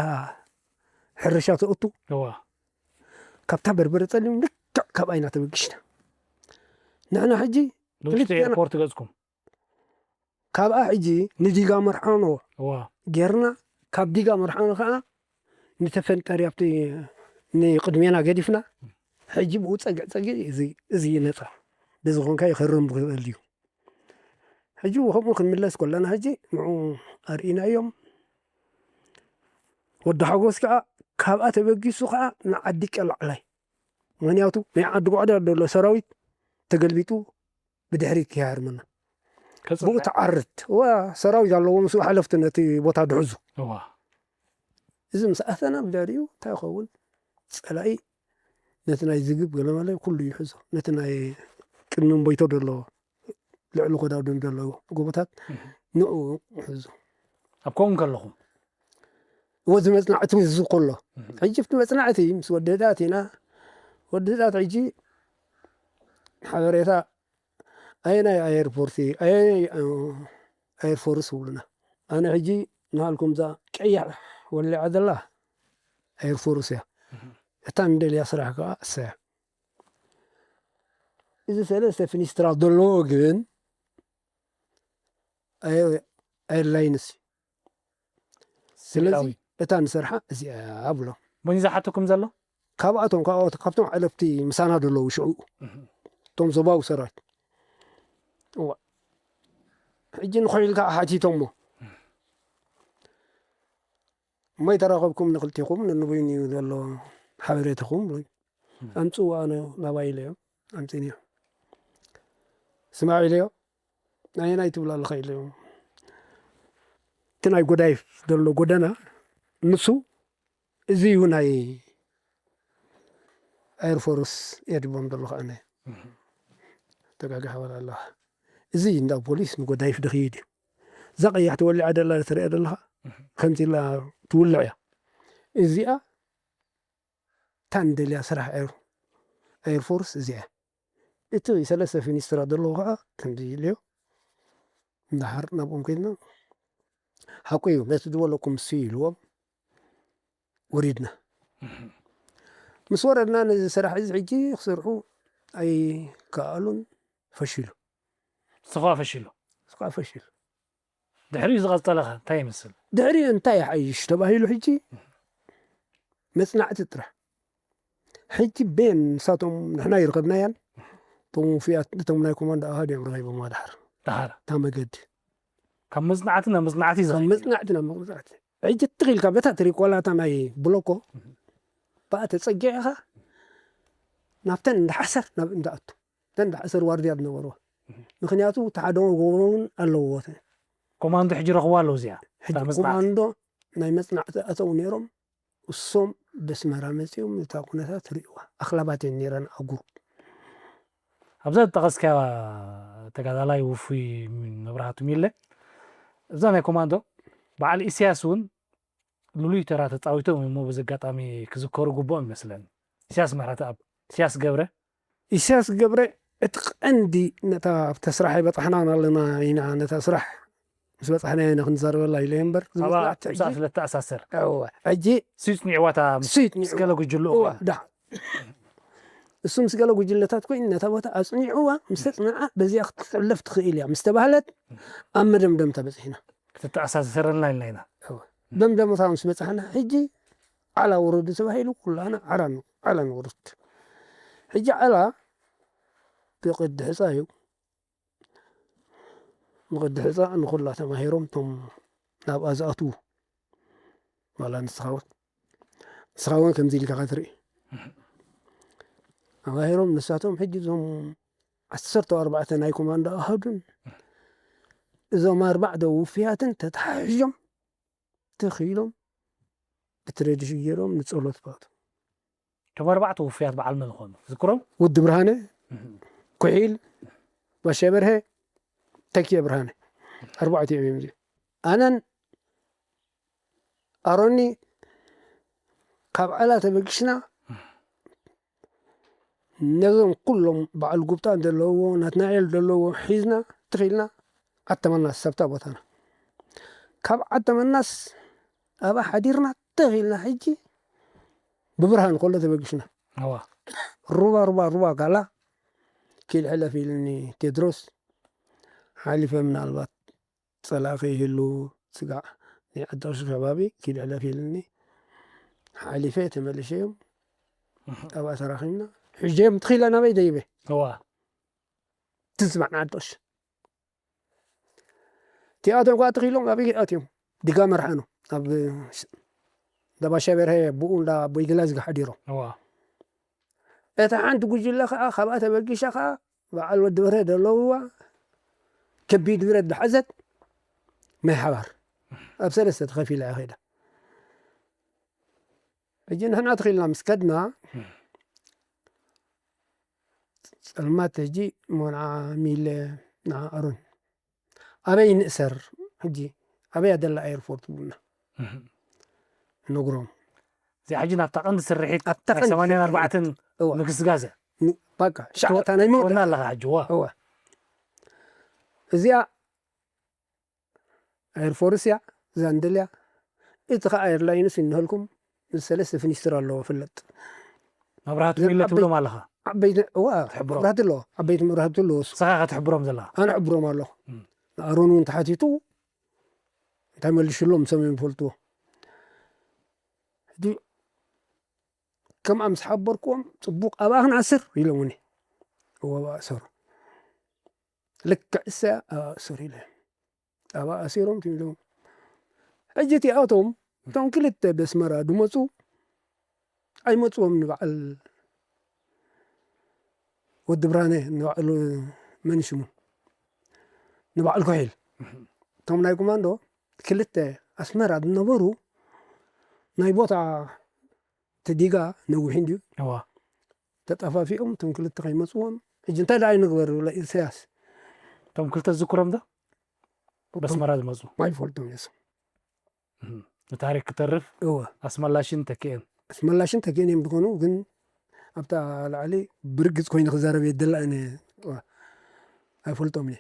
ሕርሻ ተእቱ እዋ። ካብታ በርበረ ጸሊም ልክዕ ካብኣ ኢና ተበጊሽና። ንሕና ሕጂ ንውሽጢ ክልቴና ኤርፖርት ገጽኩም። ካብኣ ሕጂ ንዲጋ መርሓኖ እዋ። ጌርና፣ ካብ ዲጋ መርሓኖ ከዓ ንተፈንጠሪ ኣብቲ ንቅድሜና ገዲፍና። ሕጂ ብኡ ጸግዕ ጸግዕ እዚ፣ እዚ ነጻ። በዚ ኾንካ ይኸርም ክኽእል እዩ። ሕጂ ከምኡ ክንምለስ ከለና ሕጂ ንዑ ኣርኢናዮም። ወዲ ሓጎስ ከዓ ካብኣ ተበጊሱ ከዓ ንዓዲ ቀላዕላይ ምክንያቱ ናይ ዓዲ ጓዕዳ ዘሎ ሰራዊት ተገልቢጡ ብድሕሪት ይሃርመና። ብኡ ተዓርት ዋ ሰራዊት ኣለዎ ምስኡ ሓለፍቲ ነቲ ቦታ ድሕዙ። እዚ ምስ ኣተና ብድሕሪኡ እንታይ ይኸውን? ጸላኢ ነቲ ናይ ዝግብ ገለመለ ኩሉ ይሕዞ። ነቲ ናይ ቅድሚ እምቦይቶ ዘሎ ልዕሊ ኮዳዱን ዘሎ ጎቦታት ንኡ ይሕዞ። ኣብ ከምኡ ከለኹም ወዚ መጽናዕቲ ምስ ከሎ ሕጂ ኣብቲ መጽናዕቲ ምስ ወደዳት ኢና። ወደዳት ሕጂ ሓበሬታ ኣየናይ ኣየርፖርት ኣየናይ ኣየርፎርስ ይብሉና። ኣነ ሕጂ ንሃልኩም እዛ ቀያሕ ወሊዓ ዘላ ኣየርፎርስ እያ። እታ ንደልያ ስራሕ ከዓ እሳ እያ። እዚ ሰለስተ ፊኒስትራ ዘለዎ ግን ኣየርላይንስ ስለዚ እታ ንሰርሓ እዚኣ ብሎ ሞኝ ዝሓተኩም ዘሎ ካብኣቶም ካብቶም ሓለፍቲ ምሳና ዘለዉ ሽዑ እቶም ዞባዊ ሰራዊት እዋ ሕጂ ንኾይልካ ሓቲቶሞ እሞ ይተራኸብኩም ንክልቲኹም ነንበይኑ እዩ ዘሎ ሓበሬትኹም ኣምፅዋ ኣነ ናባይ ኢለዮም ኣምፅንዮ ስማዕ ኢለዮ ናየናይ ትብል ኣለኻ ኢለዮም እቲ ናይ ጎዳይፍ ዘሎ ጎደና ንሱ እዚ እዩ ናይ ኣየርፎርስ እየ ድቦም ዘለኹ ኣነ ተጋግሕ በል ኣለኻ እዚ እንዳ ፖሊስ ንጎዳይፍ ድኽይድ እዩ እዛ ቀያሕ ተወሊዓ ደላ ትሪኣ ዘለኻ ከምዚ ኢላ ትውልዕ እያ እዚኣ እታ ንደልያ ስራሕ ኤርፎርስ እዚኣ እቲ ሰለስተ ፊኒስትራ ዘለዎ ከዓ ከምዚ ኢልዮ እንዳሓር ናብኦም ከድና ሓቁ እዩ ነቲ ዝበለኩም ሱ ኢልዎም ወሪድና ምስ ወረድና ነዚ ስራሕ እዚ ሕጂ ክሰርሑ ኣይከኣሉን ፈሽሉ ስኻ ፈሽሉ ስኻ ፈሽሉ ድሕሪኡ ዝቐጸለኸ እንታይ ይመስል ድሕሪኡ እንታይ ይሓይሽ ተባሂሉ ሕጂ መጽናዕቲ ጥራሕ ሕጂ ቤን ንሳቶም ንሕና ይረኸብናያን እቶም ውፍያት እቶም ናይ ኮማንዶ ኣሃድ እዮም ረኺቦም ድሓር ድሓር እታ መገዲ ካብ መጽናዕቲ ናብ መጽናዕቲ እዩ ካብ ዝኸይድ። መጽናዕቲ ናብ መጽናዕቲ ሕጂ ትኽኢልካ በታ ትሪቆላታ ናይ ብሎኮ ብኣ ተጸጊዕኻ ናብተን እንዳሓሰር ናብ እንዳኣቱ እተን እንዳሓሰር ዋርድያ ዝነበርዋ ምክንያቱ ተሓደሞ ጎቦ እውን ኣለዎ ኮማንዶ ሕጂ ረኽቦ ኣለዉ እዚኣ ሕጂ እታ መጽናዕቲ። ኮማንዶ ናይ መጽናዕቲ ኣተው ነይሮም እሶም በስመራ መጺኦም እታ ኩነታት ርእዋ ኣኽላባት እየን ነይረን ኣጉር ኣብዛ ዝጠቐስካያ ተጋዳላይ ውፉይ መብራህቱ ሚለ እዛ ናይ ኮማንዶ በዓል ኢሳያስ እውን ልሉይ ተራ ተፃዊቶም እሞ በዚ ኣጋጣሚ ክዝከሩ ግቡኦም ይመስለኒ ኢሳያስ ምሕረተኣብ ኢሳያስ ገብረ ኢሳያስ ገብረ እቲ ቀንዲ ነታ ኣብተ ስራሕ ኣይበፃሕናን ኣለና ኢና ነታ ስራሕ ምስ በፃሕና ኢና ክንዛረበላ ኢለ እምበር ኣብኣ ዝመፅናዕቲ ሕጂ ምሳእ ስለ እተኣሳሰር እወ፣ ሕጂ ስዩ ፅኒዕዋ እታ ምስ- ስዩ ፅኒዕዋ። ምስ ገለ ጉጅልኡ እወ፣ ዳ እሱ ምስ ገለ ጉጅለታት ኮይኑ ነታ ቦታ ኣፅኒዕዋ ምስ ተፅንዓ በዚኣ ክትሕለፍ ትኽእል እያ ምስ ተባህለት ኣብ መደምደምታ በፂሕና ክትተኣሳሰረና ኢልና ኢና ደምደምታ ምስ በፃሕና ሕጂ ዓላ ውረዱ ተባሂሉ ኩላና ዓላ ን- ዓላ ንውርድ ሕጂ ዓላ ብቅዲ ሕፃ እዩ ብቅዲ ሕፃ ንኩላ ተማሂሮም እቶም ናብኣ ዝኣትዉ ዋላ ንስኻ እውን ንስኻ እውን ከምዚ ኢልካ ክትርኢ ተማሂሮም ንሳቶም ሕጂ እዞም ዓሰርተ ኣርባዕተ ናይ ኮማንዶ ኣሃዱን እዞም ኣርባዕተ ውፍያትን ተተሓሒዞም ትኽ ኢሎም ብትረድሽ ገይሮም ንፀሎት ባቱ እቶም ኣርባዕተ ውፍያት በዓል መን ዝኾኑ ዝክሮም ወዲ ብርሃነ ኩሒል ባሻ በርሀ ተኪየ ብርሃነ ኣርባዕተ እዮም እዮም ኣነን ኣሮኒ ካብ ዓላ ተበጊስና ነዞም ኩሎም በዓል ጉብጣን ዘለዎ ናትናኤል ዘለዎ ሒዝና ትኺልና ዓተመናስ ሰብታ ቦታና ካብ ዓተመናስ ኣብኣ ሓዲርና ትኺልና ሕጂ ብብርሃን ከሎ ተበጊስና ሩባ ሩባ ሩባ ጋላ ኪድ ሕለፍ ኢልኒ ቴድሮስ ሓሊፈ ምናልባት ጸላኢ ከይህሉ ስጋዕ ናይ ዓዲ ቀሺ ከባቢ ኪድ ሕለፍ ኢልኒ ሓሊፈ ተመልሸ እዮም ኣብኣ ተራኺብና ሕጂ እዮም ትኺለ ናበይ ደይበ እዋ ትስማዕ ንዓዲ ቀሺ እቲኣቶም ከዓ ትኺሎም ኣበይ ኣትዮም ድጋ መርሓኖ ኣብ እንዳባሻ በርሀ ብኡ እንዳ ቦይግላ ዝጋ ሓዲሮም እዋ እታ ሓንቲ ጉጅለ ከዓ ካብኣ ተበጊሻ ከዓ በዓል ወዲ በርሀ ዘለውዋ ከቢድ ብረት ዝሓዘት ማይ ሓባር ኣብ ሰለስተ ተኸፊላ እያ ከይዳ። ሕጂ ንሕና ተኺልና ምስ ከድና፣ ጸልማት ሕጂ እሞ ንዓ ሚለ፣ ንዓ ኣሮን ኣበይ ንእሰር? ሕጂ ኣበይ ኣደላ ኤርፖርት ቡና ነግሮም። እዚኣ ሕጂ ናብታ ቀንዲ ስርሒት ኣብታ ቀንዲ ሰማንያን ኣርባዕተን እዋ። ምግስጋዘ ባቃ ሻዕታ ናይ መወዳ ወና ኣለኻ ሕጂ ዋ እዋ። እዚኣ ኤርፎርስ እያ፣ ዛንድል እያ። እቲ ከዓ ኤርላይንስ እንህልኩም ሰለስተ ፊኒስትር ኣለዎ ፍለጥ። መብራህቱ ዘን ሚለ ዓበይቲ- ትብሎም ኣለኻ ዓበይቲ እዋ ትሕብሮ። መብራህቲ ኣለዎ፣ ዓበይቲ መብራህቲ ኣለዎ። እሱ ንስኻ ኢኻ ትሕብሮም ዘለኻ ኣነ ሕብሮም ኣለኹ። እም። ንኣሮን እውን ተሓቲቱ እንታይ መልሽሎም ሰብ ይፈልጥዎ። ሕጂ ከምኣ ምስ ሓበርክዎም ፅቡቕ ኣብኣ ክንኣስር ኢሎምኒ። እዎ ኣብኣ ኣሰሩ። ልክዕ እሰ ኣብኣ ኣሰሩ ኢለ ኣብኣ ኣሲሮም ትብሎም። ሕጂ እቲኣቶም እቶም ክልተ በስመራ ድመፁ ኣይመፅዎም ንበዓል ወዲ ብርሃነ ንባዕሉ መን ሽሙ ንባዕል ኮሒል እቶም ናይ ኮማንዶ ክልተ ኣስመራ ዝነበሩ ናይ ቦታ እቲ ዲጋ ነዊሕ እንድዩ እዋ ተጠፋፊኦም እቶም ክልተ ከይመፅዎም ሕጂ እንታይ ደኣ ይንግበር ይብለ ኢሳያስ እቶም ክልተ ዝዝክሮም ዶ በስመራ ዝመፁ ኣይፈልጦም የሱ ንታሪክ ክተርፍ እወ ኣስመላሽን ተኪኤን ኣስመላሽን ተኪኤን እዮም ዝኾኑ ግን ኣብታ ላዕሊ ብርግፅ ኮይኑ ክዛረብ የደላ እነ ኣይፈልጦም እየ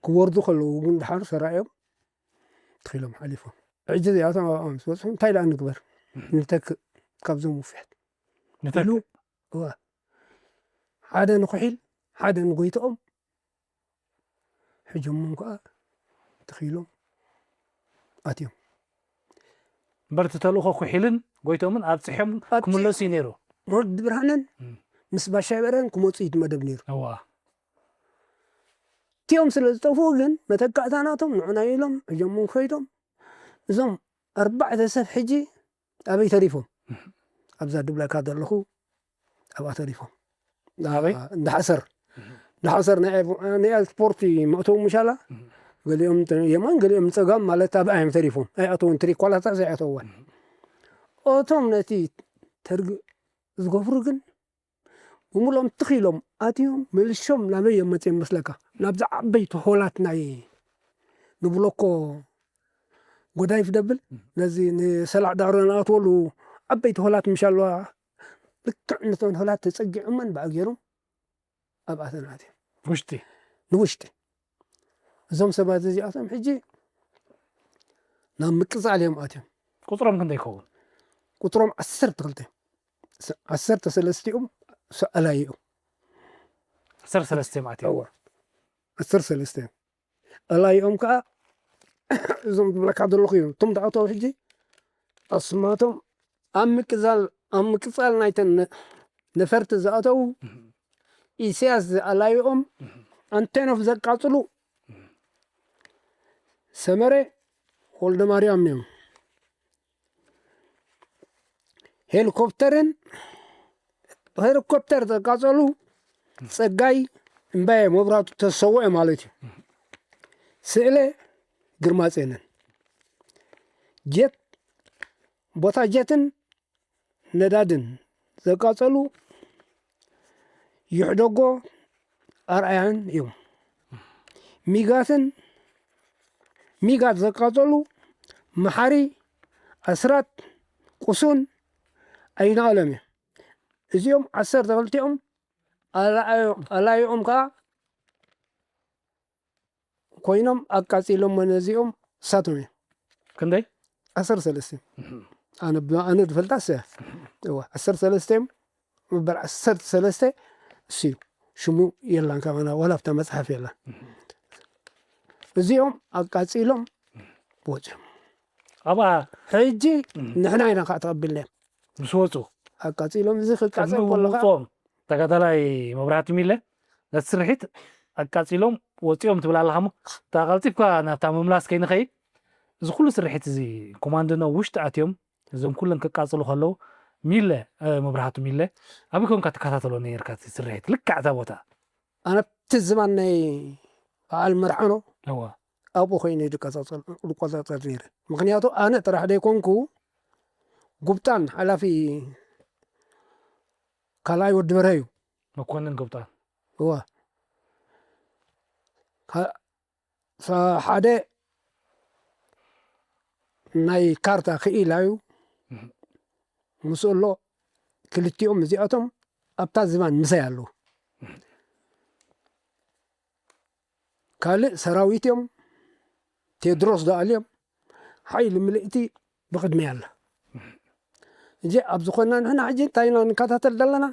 ክወርዱ ከለዉ ግን ድሓር ሰራዮም ትኺሎም ሓሊፎም ሕጂ እዚኣቶም ኣብኦም ዝበፅሑ እንታይ ደኣ ንግበር ንተክእ ካብዞም ውፍያት ንተክ ኢሉ እወ ሓደ ንኩሒል ሓደ ንጎይትኦም ሕጆሞም ከዓ ተኺሎም ኣትዮም እምበር እቲ ተልእኮ ኩሒልን ጎይቶምን ኣብፅሖም ኣብፂ- ክምለሱ እዩ ነይሩ ወዲ ብርሃንን እም። ምስ ባሻይ በረን ክመፁ እዩ መደብ ነይሩ እዋ እቲኦም ስለ ዝጠፍኡ ግን መተካእታ ናቶም ንዑና ኢሎም ሕጆሞም ከይዶም እዞም ኣርባዕተ ሰብ ሕጂ ኣበይ ተሪፎም ኣብዛ ድብለካ ዘለኹ ኣብኣ ተሪፎም ኣበይ? እንዳሓሰር እንዳሓሰር ናይ ኤርፖርቲ መእተው ምሻላ ገሊኦም የማን ገሊኦም ፀጋም ማለት ኣብኣ እዮም ተሪፎም ኣይኣተውን ትሪኳላታ ዘይኣተወን እቶም ነቲ ተርግ ዝገብሩ ግን ብምሎም ትኺሎም ኣትዮም መልሾም ናበይ እዮም መፅኦም መስለካ ናብዚ ዓበይቲ ሆላት ናይ ንብለኮ ጎዳይፍ ደብል ነዚ ንሰላዕ ዳዕሮ ንኣትወሉ ዓበይቲ ሆላት ምሽ ኣለዋ ልክዕ ነተን ሆላት ተፀጊዖመን ብኣገይሮም ኣብኣተን ኣትዮም ውሽጢ ንውሽጢ እዞም ሰባት እዚኣቶም ሕጂ ናብ ምቅፃል እዮም ኣትዮም ቁፅሮም ክንደይ ይኸውን ቁፅሮም ዓሰርተ ክልተ ዓሰርተ ሰለስቲኦም ሰኣላይኦም ዓሰርተ ሰለስተ እዮም ኣትዮም እዋ ዓሰርተ ሰለስተ እዮም ኣላይኦም ከዓ እዞም ዝብለካ ዘለኹ እዮም እቶም ዝኣተው ሕጂ ኣስማቶም ኣብ ምቅዛል ኣብ ምቅፃል ናይተን ነ- ነፈርቲ ዝኣተው ኢሳያስ ዝኣላይኦም ኣንቴኖፍ ዘቃፅሉ ሰመረ ወልደ ማርያም እዮም ሄሊኮፕተርን ሄሊኮፕተር ዘቃፀሉ ፀጋይ እምባየ መብራቱ ተሰውአ ማለት እዩ ስእለ ግርማፀንን ጀት ቦታ ጀትን ነዳድን ዘቃፀሉ ይሕደጎ ኣርኣያን እዮም ሚጋትን ሚጋት ዘቃፀሉ መሓሪ ኣስራት ቁሱን ኣይናኣሎም እዮም እዚኦም ዓሰርተ ክልቲኦም ኣላይኦም ከዓ ኮይኖም ኣቃፂሎም ነዚኦም እሳቶም እዮም ክንደይ ዓሰርተ ሰለስተ ኣነ ዝፈልጣ ሰ ዓሰርተ ሰለስተ እዮም ምበር ዓሰርተ ሰለስተ እሱ እዩ ሽሙ የላን ካባና ዋላ ኣብታ መፅሓፍ የላን እዚኦም ኣቃፂሎም ወፅዮም ኣብኣ ሕጂ ንሕና ኢና ከዓ ተቐቢልናዮም ምስ ወፁ ኣቃፂሎም እዚ ክቃፀል ቅድሚ ከሎ ከዓ ምውፅኦም ተጋዳላይ መብራህቲ ሚለ ነቲ ስርሒት ኣቃፂሎም ወፂኦም ትብል ኣለኻ ሞ እታ ቀልጢፍካ ናብታ ምምላስ ከይንኸይድ እዚ ኩሉ ስርሒት እዚ ኮማንድኖ ውሽጢ ኣትዮም እዞም ኩለን ክቃፅሉ ከለዉ ሚለ፣ እ፣ መብራህቱ ሚለ፣ ኣበይ ኮንካ ትከታተሎ ነይርካ እቲ ስርሒት? ልክዕ እዛ ቦታ? ኣነ ኣብቲ ዝባን ናይ በዓል መርዓኖ እዋ። ኣብኡ ኮይነ ዝቀጻጸር፣ ዝቆጻጸር ነይረ። ምኽንያቱ ኣነ ጥራሕ ዘይኮንኩ፣ ጉብጣን ሓላፊ ካልኣይ ወዲ በርሀ እዩ። መኮንን ጉብጣን። እዋ። ካ-፣ ሳ-፣ ሓደ ናይ ካርታ ክኢላ እዩ። እህ። ምስኡ ኣሎ። ክልቲኦም እዚኣቶም ኣብታ ዝባን ምሳይ ኣለዉ። እህ። ካልእ ሰራዊት እዮም። ቴድሮስ ዝኣልዮም። ሓይሊ ምልእቲ ብቕድሚያ ኣላ። እጂ ኣብ ዝኾንና ንሕና ሕጂ እንታይ ኢና ንከታተል ዘለና?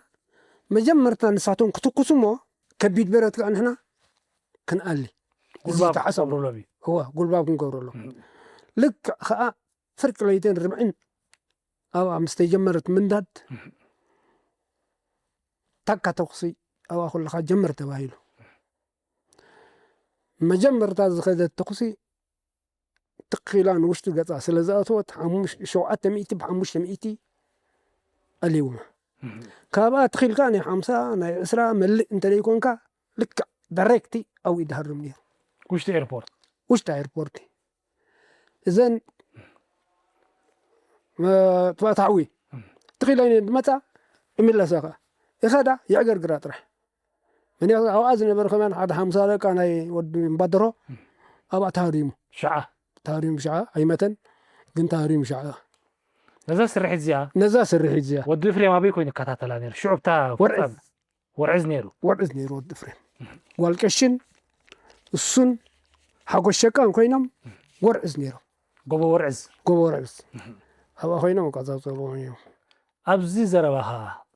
መጀመርታ ንሳቶም ክትኩሱ እሞ ከቢድ ብረት ከዓ ንሕና ክንኣሊ። እዚ ጉልባብ ተሓሳቡ። ክገብሩሎም እዩ። እዋ፣ ጉልባብ ክንገብረሎም። እም። ልክዕ ከዓ ፍርቂ ለይትን ርብዕን ኣብኣ ምስ ተጀመረት ምንዳድ፣ እም። ታካ ተኹሲ ኣብኣ ከለኻ ጀምር ተባሂሉ። መጀመርታ ዝኸደት ተኹሲ ትኽ ኢላ ንውሽጢ ገጻ ስለ ዝኣተወት፣ ሓሙሽ-፣ ሸውዓተ ሚእቲ ብሓሙሽተ ሚእቲ ኣልይዎም። እም። ካብኣ ትኽ ኢልካ ናይ ሓምሳ፣ ናይ ዕስራ መልእ እንተ ዘይኮንካ፣ ልክዕ ዳይሬክት ኣብኡ ይድሃርም ነይሩ። ውሽጢ ኤርፖርት? ውሽጢ ኤርፖርት። እዘን፣ እ፣ ትባታዕዊ እም። ትኽ ኢለን እየን ዝመጻ፣ ይምለሳ ከኣ። ይኸዳ፣ የዕገርግራ ጥራሕ። ምክንያቱ ኣብኣ ዝነበረ ከማን ሓደ ሓምሳ ደቃ ናይ ወዲ እምባደሮ እም። ኣብኣ ተሃሪሙ። ሸዓ? ተሃሪሙ ሸዓ፣ ኣይመተን፣ ግን ተሃሪሙ ሸዓ። ነዛ ስርሒት እዚኣ ነዛ ስርሒት እዚኣ። ወዲ ኤፍሬም ኣበይ ኮይኑ ይከታተላ ነይሩ? ሽዑ ብታ ወርዒ። ፍጻመ። ወርዒ ነይሩ። ወርዒ ነይሩ ወዲ ኤፍሬም። ጓል ቀሽን እሱን ሓጎስ ሸቃን ኮይኖም ወርዒ ነይሮም። ጎቦ ወርዒ። ጎቦ ወርዒ። ኣብኣ ኮይኖም ይቆጻጸርዎም እዮም። ኣብዚ ዘረባኻ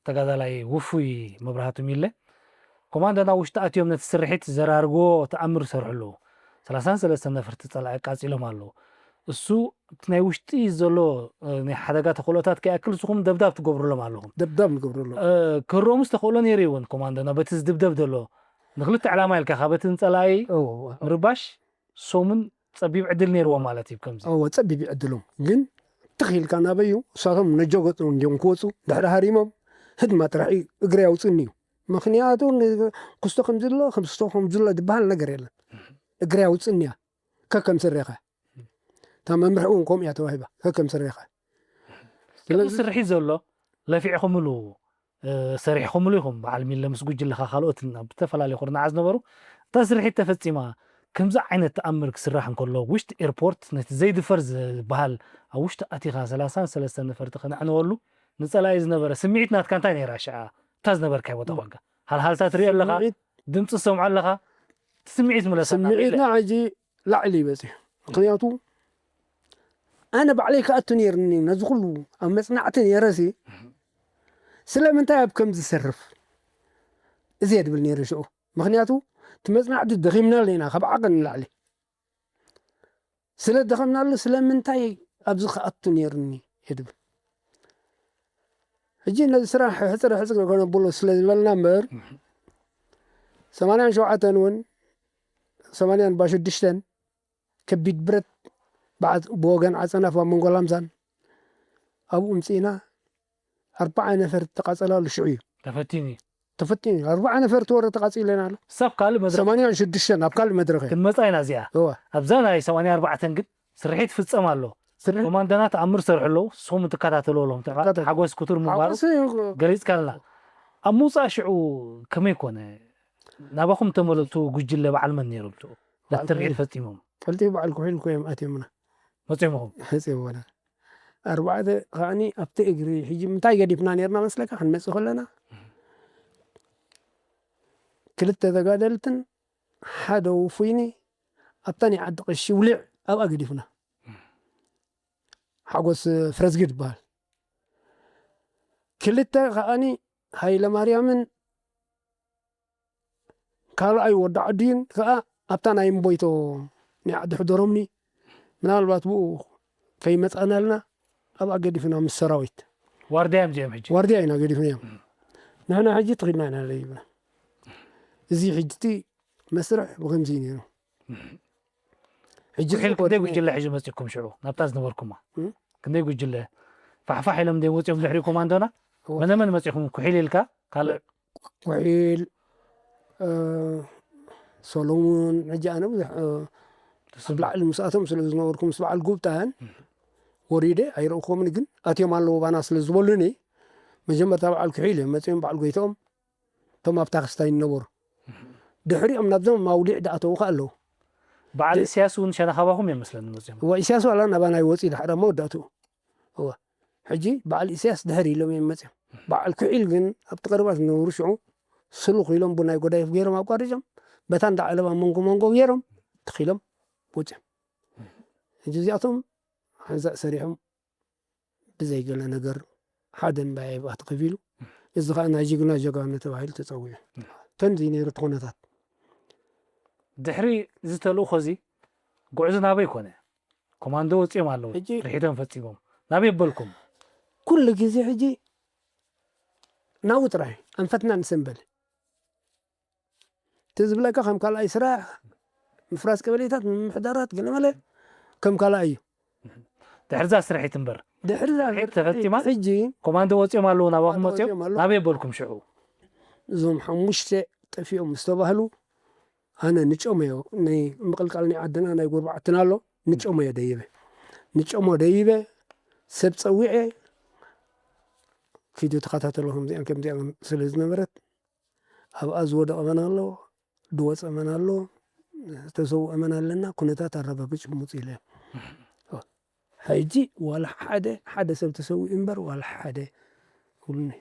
ተጋዳላይ ውፉይ መብራህቱ ሚለ፣ ኮማንዶና ውሽጢ ኣትዮም ነቲ ስርሒት ዘራርግዎ ተኣምር ይሰርሑ ኣለዉ። ሰላሳን ሰለስተን ነፈርቲ ጸላኢ ኣቃጺሎም ኣለዉ። እሱ እቲ ናይ ውሽጢ ዘሎ፣ እ፣ ናይ ሓደጋ ተኽእሎታት ከይኣክል ንስኹም ደብዳብ ትገብሩሎም ኣለኹም። ደብዳብ ንገብረሎም። እ፣ ክህረሙስ ተኽእሎ ነይሩ ይውን ኮማንዶና በቲ ዝድብደብ ዘሎ ንክልተ ዕላማ ኢልካ ካብ እቲ ንጸላኢ እዎ፣ እዎ። ምርባሽ ሶምን ጸቢብ ዕድል ነይርዎ ማለት እዩ ከምዚ። እዎ፣ ጸቢብ ዕድሎም። ግን ትኽ ኢልካ ናበዩ እሳቶም ነጆ ገጾም እንዲዮም ክወጹ፣ ድሕሪ ሃሪሞም ህድማ ጥራሕ እዩ እግሪ ኣውጽእኒ እዩ። ምኽንያቱ ን-፣ ክስቶ ከም ዝሎ፣ ክስቶ ከም ዝሎ ዝበሃል ነገር የለን። እግሪ ኣውጽእኒ እያ። ከከም ስሬኻ። እታ መምርሒ እውን ከምኡ እያ ተዋሂባ። ከከም ስሬኻ። ስለዚ ስርሒት ዘሎ ለፊዕኹምሉ፣ እ፣ ሰሪሕኹምሉ ኢኹም። በዓል ሚለ ምስ ጉጅለኻ ካልኦትን ኣብ ዝተፈላለዩ ኩርናዓት ዝነበሩ፣ እታ ስርሒት ተፈጺማ፣ ከምዚ ዓይነት ተኣምር ክስራሕ እንከሎ፣ ውሽጢ ኤርፖርት ነቲ ዘይድፈር ዝበሃል ኣብ ውሽጢ ኣቲኻ ሰላሳን ሰለስተን ነፈርቲ ከነዕንወሉ፣ ንጸላኢ ዝነበረ ስምዒት ናትካ እንታይ ነይራ ሽዓ? እታ ዝነበርካዮ ቦታ ኮንካ። ሃልሃልታ ትሪኦ ኣለኻ፣ ስምዒት ድምጺ ትሰምዖ ኣለኻ፣ እቲ ስምዒት ምለሰና ሚለ። ስምዒትና ሕጂ ላዕሊ እዩ በጺሑ። ምኽንያቱ ኣነ ባዕለይ ክኣቱ ነይርኒ ነዚ ኩሉ ኣብ መጽናዕቲ ነይረሲ፣ ስለምንታይ ኣብ ከምዚ ዝሰርፍ እዚ እየ ድብል ነይረ ሽዑ። ምኽንያቱ እቲ መጽናዕቲ ደኺምናሉ ኢና ካብ ዓቐን ንላዕሊ። ስለ ደኸምናሉ ስለምንታይ ኣብዚ ክኣቱ ነይርኒ እየ ድብል። ሕጂ ነዚ ስራሕ ሕጽር ሕጽር ከነብሎ ስለ ዝበልና እምበር፣ ሰማንያን ሸውዓተን እውን፣ ሰማንያን ኣርባዕተ ሽዱሽተን ከቢድ ብረት ብዓ-፣ ብወገን ዓጸናፍ ኣብ መንጎ ላምዛን ኣብኡ ምጽእና ኣርባዓ ነፈር ተቃጸላሉ ሽዑ እዩ። ተፈቲኑ እዩ። ተፈቲኑ እዩ። ኣርባዓ ነፈር ተወረ ተቃጺለና ኣሎ። ሳብ ካልእ መድረኽ ሰማንያን ሽዱሽተን ኣብ ካልእ መድረኽ እየ። ክንመጻ ኢና እዚኣ። እወ። ኣብዛ ናይ ሰማንያ ኣርባዕተን ግን ስርሒት ፍጸም ኣሎ። ስርሒት ኮማንዶና ተኣምር ሰርሑ ኣለዉ። ንስኹም ትከታተሉ ኣለኹም። ተኸታተሉ። ሓጎስ ክቱር ምንባሩ ሓጎስ እዩ። ገሊጽካልና። ኣብ ምውጻእ ሽዑ ከመይ ኮነ? ናባኹም ተመለሱ ጉጅለ በዓል መን ነይሮም? በዓል ነቲ ትርኢት ኩሒል። ፈጺሞም። ፈልጢ በዓል ኩሒል እኮ እዮም ኣትዮምና። መጺኦምኹም? መጺኦምና። ኣርባዕተ ከኣኒ ኣብቲ እግሪ፣ ሕጂ ምንታይ ገዲፍና ነይርና መስለካ? ክንመጽእ ከለና፣ ክልተ ተጋደልትን ሓደ ውፉይኒ ኣብታ ናይ ዓዲ ቀሺ ውሊዕ ኣብኣ ገዲፍና። ሓጎስ ፍረዝጊድ ይበሃል። ክልተ ከኣኒ ሃይለ ማርያምን ካልኣይ ወዲ ዓዲን ከኣ ኣብታ ናይ እምቦይቶ ናይ ዓዲ ሕደሮምኒ፣ ምናልባት ብኡ ከይመጻእናልና ኣብኣ ገዲፍና ምስ ሰራዊት። ዋርድያ እዮም እዚኦም ሕጂ? ዋርድያ ኢና ገዲፍናዮም። እም። ንሕና ሕጂ ትኺድና ኢና ለይብና። እዚ ሕጂ እቲ መስርሕ ብኸምዚ እዩ ነይሩ። እም። ሕጂ ኩሒል ክንደይ ጉጅለ ሒዙ መጺእኩም ሽዑ ናብታ ዝነበርኩማ? እም? ክንደይ ጉጅለ? ፋሕፋሕ ኢሎም እንደ ወፂኦም ድሕሪ ኮማንዶና? መነ መን መፂኹም? ኩሒል ኢልካ ካልእ? ኩሒል፣ ሰሎሙን፣ ሕጂ ኣነ ብዙሕ ኣብ ላዕሊ ምስኣቶም ስለ ዝነበርኩ ምስ በዓል ጉብጣን ወሪደ ኣይረእኩምን፣ ግን ኣትዮም ኣለዉ ባና ስለ ዝበሉኒ መጀመርታ በዓል ኩሒል እዮም መፂኦም፣ በዓል ጎይትኦም፣ እቶም ኣብታ ክስታይ ነበሩ። ድሕሪኦም ናብዞም ማውሊዕ ድኣተዉ ከ ኣለዉ። በዓል እስያስ እውን ሸነኻባኹም እዮም መስለኒ መፂኦም። እዋ፣ እስያስ ዋላ ናባና ይወፂ ድሓር ኣብ መወዳእትኡ። እዋ፣ ሕጂ በዓል እስያስ ድሕር ኢሎም እዮም መፂኦም። በዓል ኩሒል ግን ኣብቲ ቀረባ ዝነበሩ ሽዑ ስሉኽ ኢሎም ቡናይ ጎዳይፍ ገይሮም ኣቋሪጾም በታ እንዳ ዓለባ መንጎ መንጎ ገይሮም ትኺሎም ወፂኦም። ሕጂ እዚኣቶም ሓንሳእ ሰሪሖም ብዘይ ገለ ነገር ሓደ እምባየ ብኣቲ ከፊሉ፣ እዚ ኸኣ ናይ ጅግና ጀጋኑ ተባሂሉ ተጸዊዑ። ተንዚ ነይሩ እቲ ኩነታት። ድሕሪ እዚ ተልእኾ እዚ ጉዕዞ ናበይ ኮነ? ኮማንዶ ወጺኦም ኣለዉ፣ ሕጂ ርሒቶም ፈጺሞም። ናበይ በልኩም? ኩሉ ግዜ ሕጂ ናብኡ ጥራይ ኣንፈትና ንሰንበል። እቲ ዝብለካ ከም ካልኣይ ስራሕ ምፍራስ ቀበሌታት፣ ምምሕዳራት፣ ገለመለ ከም ካልኣይ እዩ። ድሕርዛ ስርሒት እምበር። ድሕርዛ ስርሒት ተፈጺማ? ሕጂ ኮማንዶ ወጺኦም ኣለዉ፣ ናባኹም ኮማንዶ ወጺኦም? ወጺኦም ኣለዉ። ናበይ በልኩም ሽዑ? እዞም ሓሙሽተ ጠፊኦም ምስ ተባህሉ፣ ኣነ ንጨሞዮ፣ ናይ ምቕልቃል ናይ ዓድና ናይ ጎርባዕትና ኣሎ፣ ንጨሞዮ ደይበ። ንጨሞ ደይበ፣ ሰብ ጸዊዐ፣ ኪዱ ተኸታተሎ፣ ከምዚኣን ከምዚኣን ስለ ዝነበረት፣ ኣብኣ ዝወደቐ መን ኣሎ፣ ዝወፀ መን ኣሎ፣ ዝተሰውአ መን ኣለና፣ ኩነታት ኣረጋግጭ ምውፅ ኢለ። ሕጂ ዋላ ሓደ፣ ሓደ ሰብ ተሰዊኡ እምበር ዋላ ሓደ ይብሉኒ።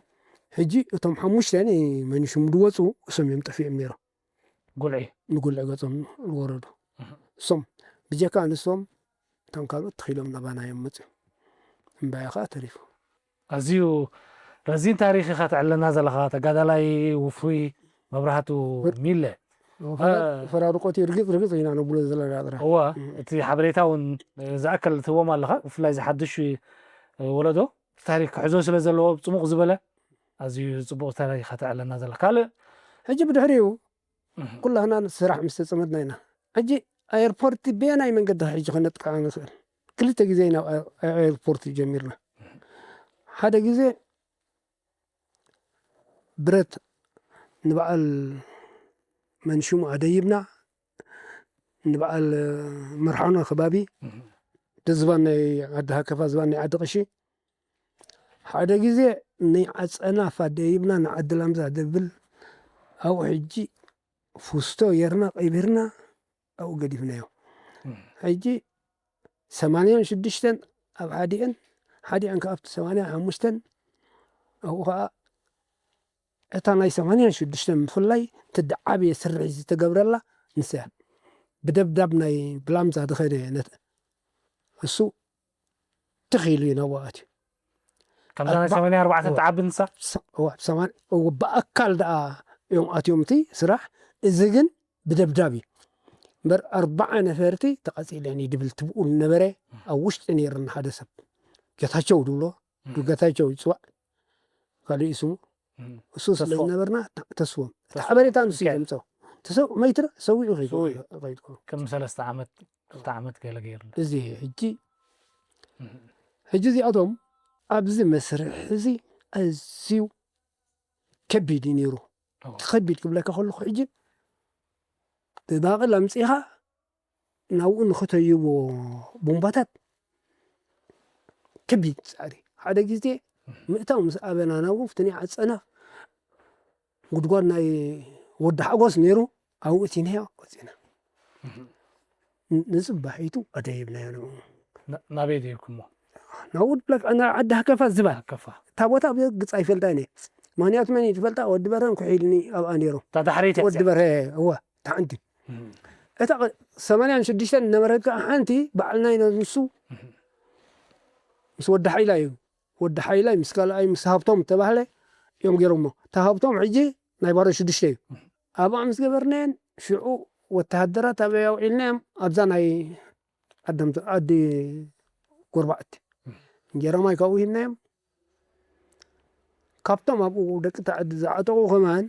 ሕጂ እቶም ሓሙሽተ መን ሽሙ ዝወፁ እሶም እዮም ጠፊኦም ነይሮም። ጉልዒ። ንጉልዒ ገፆም ዝወረዱ። እሶም፣ ብጀካ ንሶም እቶም ካልኦት ተኺሎም ናባና እዮም መፅዮም። እምባየ ከዓ ተሪፉ። ኣዝዩ ረዚን ታሪኽ ኢኻ ተዕለና ዘለኻ፣ ተጋዳላይ ውፉይ መብራህቱ ሚለ። ፈራ-፣ እ፣ ፈራርቆት እዩ፣ ርግፅ ርግፅ ኢና ነብሎ ዘለና ጥራሕ። እዋ፣ እም። እቲ ሓበሬታ እውን ዝኣከል ትህቦም ኣለኻ፣ ብፍላይ ዝሓድሽ ወለዶ እቲ ታሪኽ ክሕዞ ስለ ዘለዎ፣ ጽሙቕ ዝበለ ኣዝዩ ጽቡቕ ታሪኽ ኢኻ ተዕለና ዘለኻ። ካልእ? ሕጂ ብድሕሪኡ እህ። ኩላህና ስራሕ ምስ ተጸመድና ኢና። ሕጂ ኣየርፖርት በየናይ መንገዲ ሕጂ ከነጥቅዓ ንኽእል? ክልተ ግዜ ኢና ኣ-፣ ኣየርፖርት ጀሚርና። ሓደ ግዜ ብረት ንበዓል መን ሽሙ ኣደይብና፣ ንበዓል መርሓኖ ከባቢ፣ እህ። እቲ ዝባን ናይ ዓዲ ሃከፋ፣ ዝባን ናይ ዓዲ ቀሺ፣ ሓደ ግዜ ንዓጸና ፋደ ይብና ንዓዲ ላምዛ ደብል ኣብኡ ሕጂ ፉስቶ ጌርና ቀቢርና ኣብኡ ገዲፍናዮ። እም። ሕጂ ሰማንያን ሽዱሽተን ኣብ ሓዲአን፣ ሓዲአን ከኣ ኣብቲ ሰማንያን ሓሙሽተን ኣብኡ ከኣ እታ ናይ ሰማንያን ሽዱሽተን ብፍላይ እቲ ዓብየ ስርሒት ዝተገብረላ ንሳ እያ። ብደብዳብ ናይ ብላምዛ ዝኸደ ነት-፣ እሱ ትኽ ኢሉ እዩ ናብኡ ኣትዩ። ከምዛ ናይ ኣርባ-፣ ሰማንያን ኣርባዕተን እዋ። ትዓቢ ንሳ? ሳ-፣ እዋ፣ ሰማን-፣ እዎ፣ ብኣካል ደኣ እዮም ኣትዮም እቲ ስራሕ፣ እዚ ግን ብደብዳብ እዩ። እምበር ኣርባዓ ነፈርቲ ተቐጺለን እዩ ድብል ትብኡ ነበረ፣ ኣብ ውሽጢ ነይርና ሓደ ሰብ። ጌታቸው ድብሎ፣ እም። ጌታቸው ይጽዋዕ፣ ካልእ እዩ ስሙ። እም። እሱ ስለ ተስፎም። ዝነበርና፣ ተ-፣ ተስፎም። እቲ ተስፎም። ሓበሬታ ንሱ እዩ ኦኬ። ዘምጽኦ። ተሰው-፣ መይትረ ሰዊኡ ኸይዱ፣ ሰዊኡ። ኸይዱ። ቅድሚ ሰለስተ ዓመት፣ ክልተ ዓመት ገለ ገይሩ። እዚ ሕጂ፣ እም። ሕጂ እዚኣቶም ኣብዚ መስርሕ እዚ ኣዝዩ ከቢድ እዩ ነይሩ። እዎ። ከቢድ ክብለካ ከለኹ ሕጂ ብባቕል ኣምጺኻ ናብኡ ንኽተይቦ ቡምባታት ከቢድ ጻዕሪ። ሓደ ግዜ ምእታው ምስ ኣበና ናብኡ፣ ፍትኒ ዓጸና፣ ጉድጓድ ናይ ወዲ ሓጎስ ነይሩ፣ ኣብኡ እቲናዮ ወጺና። እህ። ን-፣ ንጽባሒቱ ኣደይብናዮ ንዕኡ። ና-፣ ናበይ ደይብኩሞ? ናብኡ ድብለካ፣ ና-፣ ዓዲ ሃከፋ ዝባን። ሃከፋ። እታ ቦታ ብግጽ ኣይፈልጣን እየ። ምኽንያቱ መን እዩ ዝፈልጣ? ወዲ በርሀን ኩሒልኒ ኣብኣ ነይሮም። እታ ዳሕረይቲ ወዲ እያ። በርሀ፣ እወ፣ እታ ሓንቲ። እም። እታ ቐ-፣ ሰማንያን ሽዱሽተን ዝነበረት ከኣ ሓንቲ በዓልና ኢና ንሱ እም። ምስ ወዲ ሓይላ እዩ። ወዲ ሓይላይ ምስ ካልኣይ ምስ ሃብቶም እተባህለ እዮም ገይሮሞ። እታ ሃብቶም ሕጂ ናይ ባሮ ሽዱሽተ እዩ። እም። ኣብኣ ምስ ገበርናየን ሽዑ ወተሃደራት ኣበይ ኣውዒልናዮም? ኣብዛ ናይ ዓዶም ዓዲ ጎርባዕቲ። እም። እንጀራ ማይ ካብኡ ሂብናዮም። ካብቶም ኣብኡ ደቂ እቲ ዓዲ ዝዓጠቑ ከማን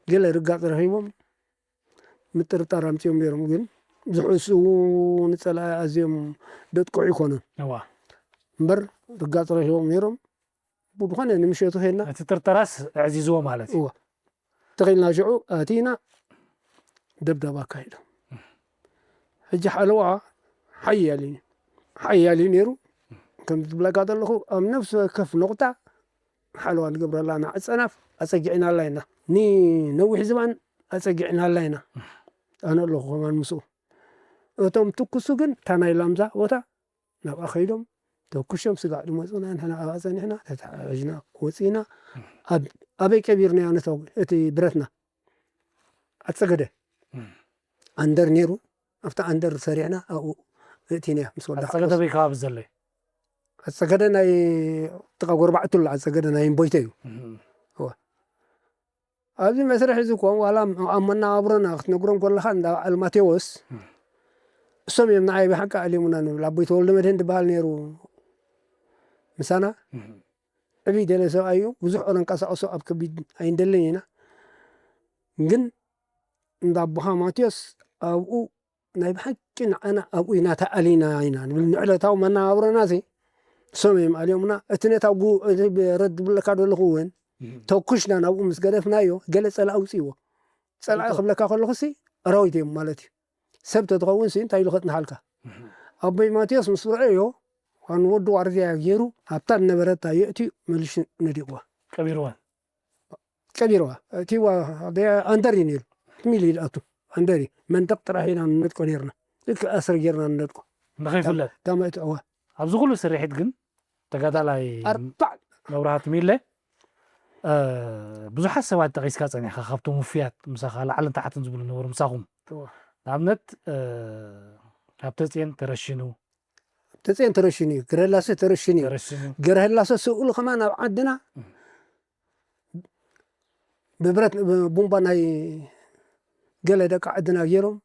ገለ ርጋጽ ረኺቦም ምጥርጣር ኣምጺኦም ነይሮም፣ ግን ዝሕስዉ ንጸላኢ ኣዝዮም ደጥቅዑ ኣይኮኑን። እዋ። እምበር ርጋፅ ረኪቦም ነይሮም። ብዝኾነ ንምሸቱ ሄድና እቲ ጥርጠራስ ኣዕዚዝዎ ማለት እዩ። እወ ተኺልና ሽዑ ኣቲና ደብዳብ ኣካይዶም። ሕጂ ሓለዋ ሓያል እዩ ሓያል እዩ ነይሩ። ከም ዝብለካ ዘለኹ ኣብ ነፍሲ ወከፍ ነቑጣ ሓለዋ ንገብረላ ኢና። ኣፀናፍ ኣፀጊዕናላ ኢና፣ ንነዊሕ ዝባን ኣፀጊዕናላ ኢና። ኣነ ኣለኹ ከማን ምስኡ። እቶም ትኩሱ ግን እታ ናይ ላምዛ ቦታ ናብኣ ከይዶም ተኩሾም ስጋዕ ዝመፁና ንሕና ኣብኣ ፀኒሕና ተተሓሒዝና ወፂና። ኣበይ ቀቢርናዮ ነተው እቲ ብረትና ኣፀገደ ኣንደር ነይሩ ኣብቲ ኣንደር ሰሪዕና ኣብኡ እእቲናዮ ምስ ወዳ ኣፀገደ በይ ከባቢ ዘሎ እዩ። ኣፀገደ ናይ ጥቃ ጎርባዕቱ ኣሎ ኣፀገደ ናይ እምቦይተ እዩ። ኣብዚ መስርሕ እዚ ኮን ዋላ ኣብ መናባብሮና ክትነግሮም ከለኻ እንዳ በዓል ማቴዎስ እሶም እዮም ንዓይ ብሓቂ ኣልዮምና ንብል ኣቦይ ተወልደ መድህን ዝበሃል ነይሩ ምሳና ዕብይ ደለ ሰብኣይ እዩ ብዙሕ ኦነንቀሳቀሶ ኣብ ከቢድ ኣይንደልን ኢና ግን እንዳ ኣቦኻ ማቴዎስ ኣብኡ ናይ ብሓቂ ንዓና ኣብኡ ኢና ተኣሊና ኢና ንብል ንዕለታዊ መናባብሮና ሲ እሶም እዮም ኣልዮምና እቲ ነታ ረድ ዝብለካ ዘለኹ እውን ተኩሽና ናብኡ ምስ ገደፍናዮ ገለ ፀላኢ ኣውፅእዎ ፀላኢ ክብለካ ከለኹ ሲ ኣራዊት እዮም ማለት እዩ ሰብ ተትኸውን ሲ እንታይ ኢሉ ከፅንሓልካ ኣቦይ ማቴዎስ ምስ ረአዮ ንወዲ ዋርድያ ገይሩ ኣብታ ዝነበረት የእትዩ መሊሹ ነዲቕዋ ቀቢርዋ ቀቢርዋ እቲ ኣንደር እዩ ነይሩ ሚል ይድኣቱ ኣንደር እዩ መንደቅ ጥራሕ ኢና ንነድቆ ነርና ልክ ኣስር ጌርና ንነድቆ ንኸይፍለጥ ታማይትዕዋ ኣብዚ ኩሉ ስርሒት ግን ተጋዳላይ ኣርባዕ መብራህቲ ሚለ ብዙሓት ሰባት ጠቂስካ ፀኒሕካ ካብቶም ውፍያት ምሳኻ ላዕልን ታሕትን ዝብሉ ነበሩ ምሳኹም ንኣብነት ካብ ተፅየን ተረሽኑ ተፅየን ተረሽኑ እዩ ገረላሰ ተረሽኑ እዩ ተረሽኑ ገረህላሰ ስእሉ ከማን ኣብ ዓድና ብብረት ቡምባ ናይ ገለ ደቂ ዓድና ገይሮም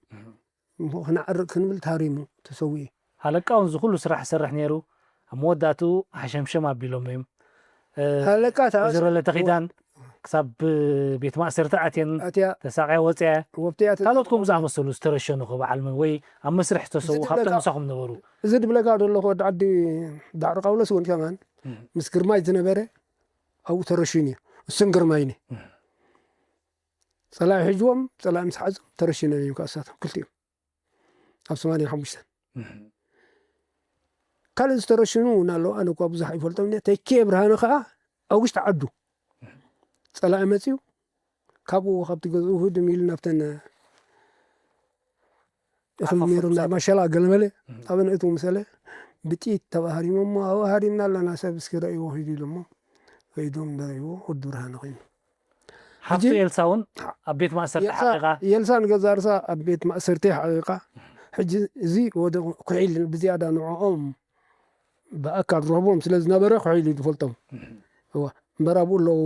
ክንዓርቅ ክንብል ታሪሙ ተሰዊኡ ሃለቃ እውን ዝኩሉ ስራሕ ይሰርሕ ነይሩ ኣብ መወዳእትኡ ሓሸምሸም ኣቢሎም እዮም ሃለቃ ወይዘሮ ለተኺዳን ክሳብ ቤት ማእሰርቲ ኣትየን ኣትያ ተሳቅያ ወፅያ ወብትያ ካልኦት ከምኡ ዝኣመሰሉ ዝተረሸኑ በዓል ወይ ኣብ መስርሕ ዝተሰዉ ካብቶም ምሳኹም ነበሩ እዚ ድብለካ ዘለኹ ወዲ ዓዲ ዳዕሮ ቃውሎስ እውን ከማን ምስ ግርማይ ዝነበረ ኣብኡ ተረሽኑ እዩ እሱን ግርማይኒ ፀላኢ ሕጅዎም ፀላኢ ምስ ሓዞም ተረሽኖም እዮም ከእሳቶም ክልቲኦም ኣብ ሰማንያ ሓሙሽተ ካልእ ዝተረሽኑ እውን ኣለዉ ኣነ እኳ ብዙሕ ኣይፈልጦም እየ ተኪኤ ብርሃነ ከዓ ኣብ ውሽጢ ዓዱ ፀላኢ መፅዩ ካብኡ ካብቲ ገዝኡ ህድም ኢሉ ናብተን እኽሊ ነይሩ ናይ ማሸላ ገለመለ ኣብን እቱ ምሰለ ብጥይት ተባሃሪሞ እሞ ኣብኡ ሃሪምና ኣለና ሰብ እስኪ ረእይዎ ሂዱ ኢሉ እሞ ከይዶም ደረይዎ ወዲ ብርሃነ ኮይኑ ሓፍቱ ኤልሳ እውን ኣብ ቤት ማእሰርቲ ሓቂቓ የልሳ ንገዛ ርሳ ኣብ ቤት ማእሰርቲ ሓቂቓ ሕጂ እዚ ወደ ኩሒል ብዝያዳ ንዕኦም ብኣካል ረኽቦም ስለ ዝነበረ ኩሒል እዩ ዝፈልጦም እዋ እምበር ኣብኡ ኣለዉ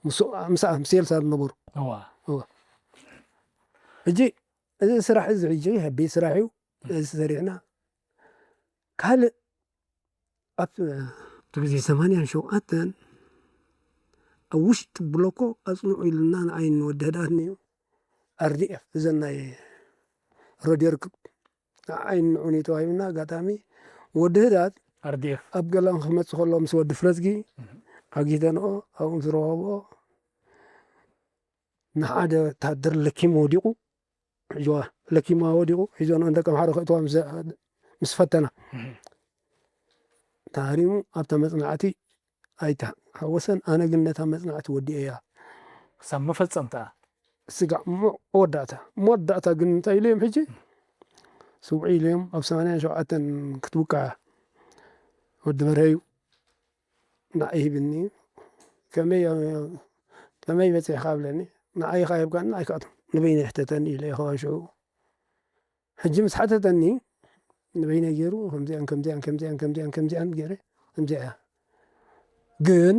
ምስ ኤልሳ ዝነበሩ እዋ ሕጂ እዚ ስራሕ እዚ ሕጂ ከቢድ ስራሕ እዩ እዚ ሰሪሕና ካልእ ኣብ እቲ ግዜ ሰማንያን ሸውዓተን ኣብ ውሽጢ ብሎኮ ኣፅንዑ ኢሉና ንዓይን ወዲ ህድኣትን እዩ ኣርዲኤፍ እዘን ናይ ረድዮ ርክብ ንዓይን ንዑን እዩ ተባሂሉና ኣጋጣሚ ወዲ ህድኣት ኣርዲኤፍ ኣብ ገላን ክመፅእ ከሎ ምስ ወዲ ፍረዝጊ ዓጊተንኦ ኣብኡ ምስ ረኸብኦ ንሓደ ወታደር ለኪሙ ወዲቑ ሒዝዋ ለኪማ ወዲቑ ሒዞን ደቂ ኣምሓሩ ክእትዋ ምስ ፈተና ተሃሪሙ ኣብታ መፅናዕቲ ኣይተሓወሰን ኣነ ግን ነታ መፅናዕቲ ወዲኤያ ክሳብ መፈፀምታ ስጋዕ መወዳእታ መወዳእታ ግን እንታይ ኢለዮም ሕጂ ስውዒ ኢለዮም ኣብ ሰማንያን ሸውዓተን ክትውቃዕ ወዲ በርሀዩ ንዓይ ሂብኒ ከመይ ከመይ በፂሕካ ኣብለኒ ንዓይ ካ ሂብካኒ ንዓይ ክኣቱ ንበይነ ይሕተተኒ ኢለ ከዋ ሽዑ ሕጂ ምስ ሓተተኒ ንበይነ ገይሩ ከምዚኣን ከምዚኣን ከምዚኣን ከምዚኣን ከምዚኣን ገይረ ከምዚኣ እያ ግን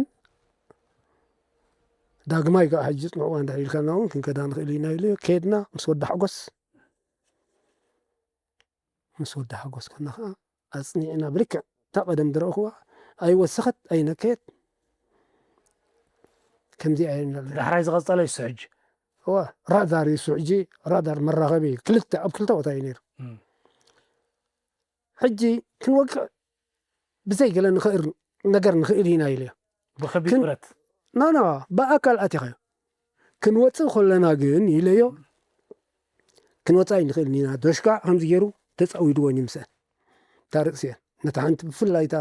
ዳግማይ ከዓ ሕጂ ፅንዕዋ እንድሕር ኢልካና እውን ክንከዳ ንኽእል ኢና ኢለ ከድና ምስ ወዲ ሓጎስ ምስ ወዲ ሓጎስ ከና ከዓ ኣፅኒዕና ብልክዕ እታ ቀደም ዝረእኽዋ ኣይወሰኸት ኣይነከየት ከምዚኣ እያ ንብላ ዳሕራይ ዝቐፀለ ይሱ ሕጂ እዋ ራዳር ይሱ ሕጂ ራዳር መራኸቢ ክልተ ኣብ ክልተ ቦታ እዩ ነይሩ ሕጂ ክንወቅዕ ብዘይ ገለ ንኽእል ነገር ንኽእል ኢና ኢለዮ። ብኸቢድ ክን- ብረት ኖ ኖ ብኣካል ኣቲኻዮ። ክንወፅእ ከለና ግን ኢለዮ፣ ክንወፅእ ኣይንኽእልን ኢና። ዶሽካ ከምዚ ገይሩ ተፃዊድዎ እዩ ምስአን ታርቅ ስየን። ነታ ሓንቲ ብፍላይ እታ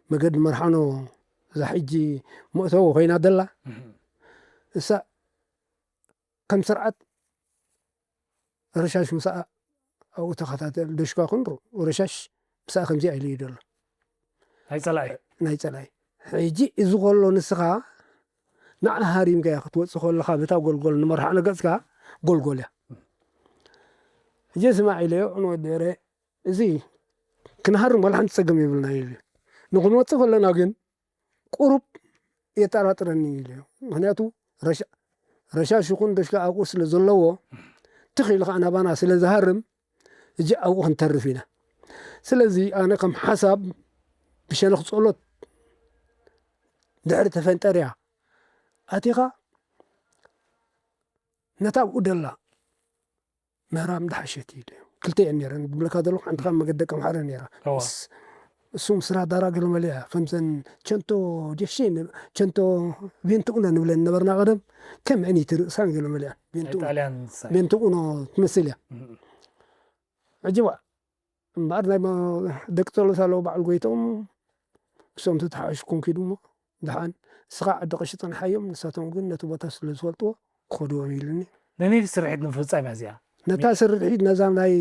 መገዲ መርሓኖ እዛ ሕጂ መእተዊ ኮይና ደላ እሳ ከም ስርዓት ረሻሽ ምሳኣ ኣብኡ ተኸታተል። ዶሽካ ክንሩ ረሻሽ ምሳኣ ከምዚ ኢሉ እዩ ደሎ። ናይ ጸላኢ ናይ ጸላኢ። ሕጂ እዚ ከሎ ንስኻ ንዓ ሃሪምካ ክትወጽእ ከለኻ በታ ጎልጎል ንመርሓ ነገጽካ ጎልጎል እያ። ሕጂ ስማዕ ኢለዮ ንወደረ እዚ ክንሃርም ዋላ ሓንቲ ጸገም የብልና ኢሉ። ንክንወጽእ ከለና ግን ቁሩብ የጠራጥረኒ ኢለዮ። ምክንያቱ ረሻ- ረሻሽ ይኹን ደሽካ ኣብኡ ስለ ዘለዎ ትኽ ኢሉ ከዓ ናባና ስለ ዝሃርም እጂ ኣብኡ ክንተርፍ ኢና። ስለዚ ኣነ ከም ሓሳብ ብሸነኽ ጸሎት ድሕሪ ተፈንጠርያ ኣቲኻ ነታ ኣብኡ ደላ ምህራም ድሓሸት እዩ ኢለዮ። ክልተ እየን ነይረን ዝብለካ ዘለኹ ሓንቲ ካብ መገዲ ደቀምሓረ ነይራ። እዋ። እሱም ስራ ዳራ ገለመለያ ከምዘን ቸንቶ ጀሼ ቸንቶ ቬንትኡነ ንብለን ነበርና ቀደም ከም ዕኒቲ ርእሳን ገለመለያ ናይ ጣልያን ሳይ ቬንትኡኖ ትመስል እያ። እም። ሕጂ ዋ እምበኣር ናይ ማ- ደቂ ጸሎት ኣለዉ በዓል ጎይቶም እሶም ተተሓሽኩም ኪዱ እሞ ደሓን እስኻ ዓዲ ቀሺ ጽንሓዮም ንሳቶም ግን ነቲ ቦታ ስለ ዝፈልጥዎ ክኸድዎም ኢሉኒ። ነነይቲ ስርሒት ንምፍጻም እያ እዚኣ ነታ ስርሒት ነዛ ናይ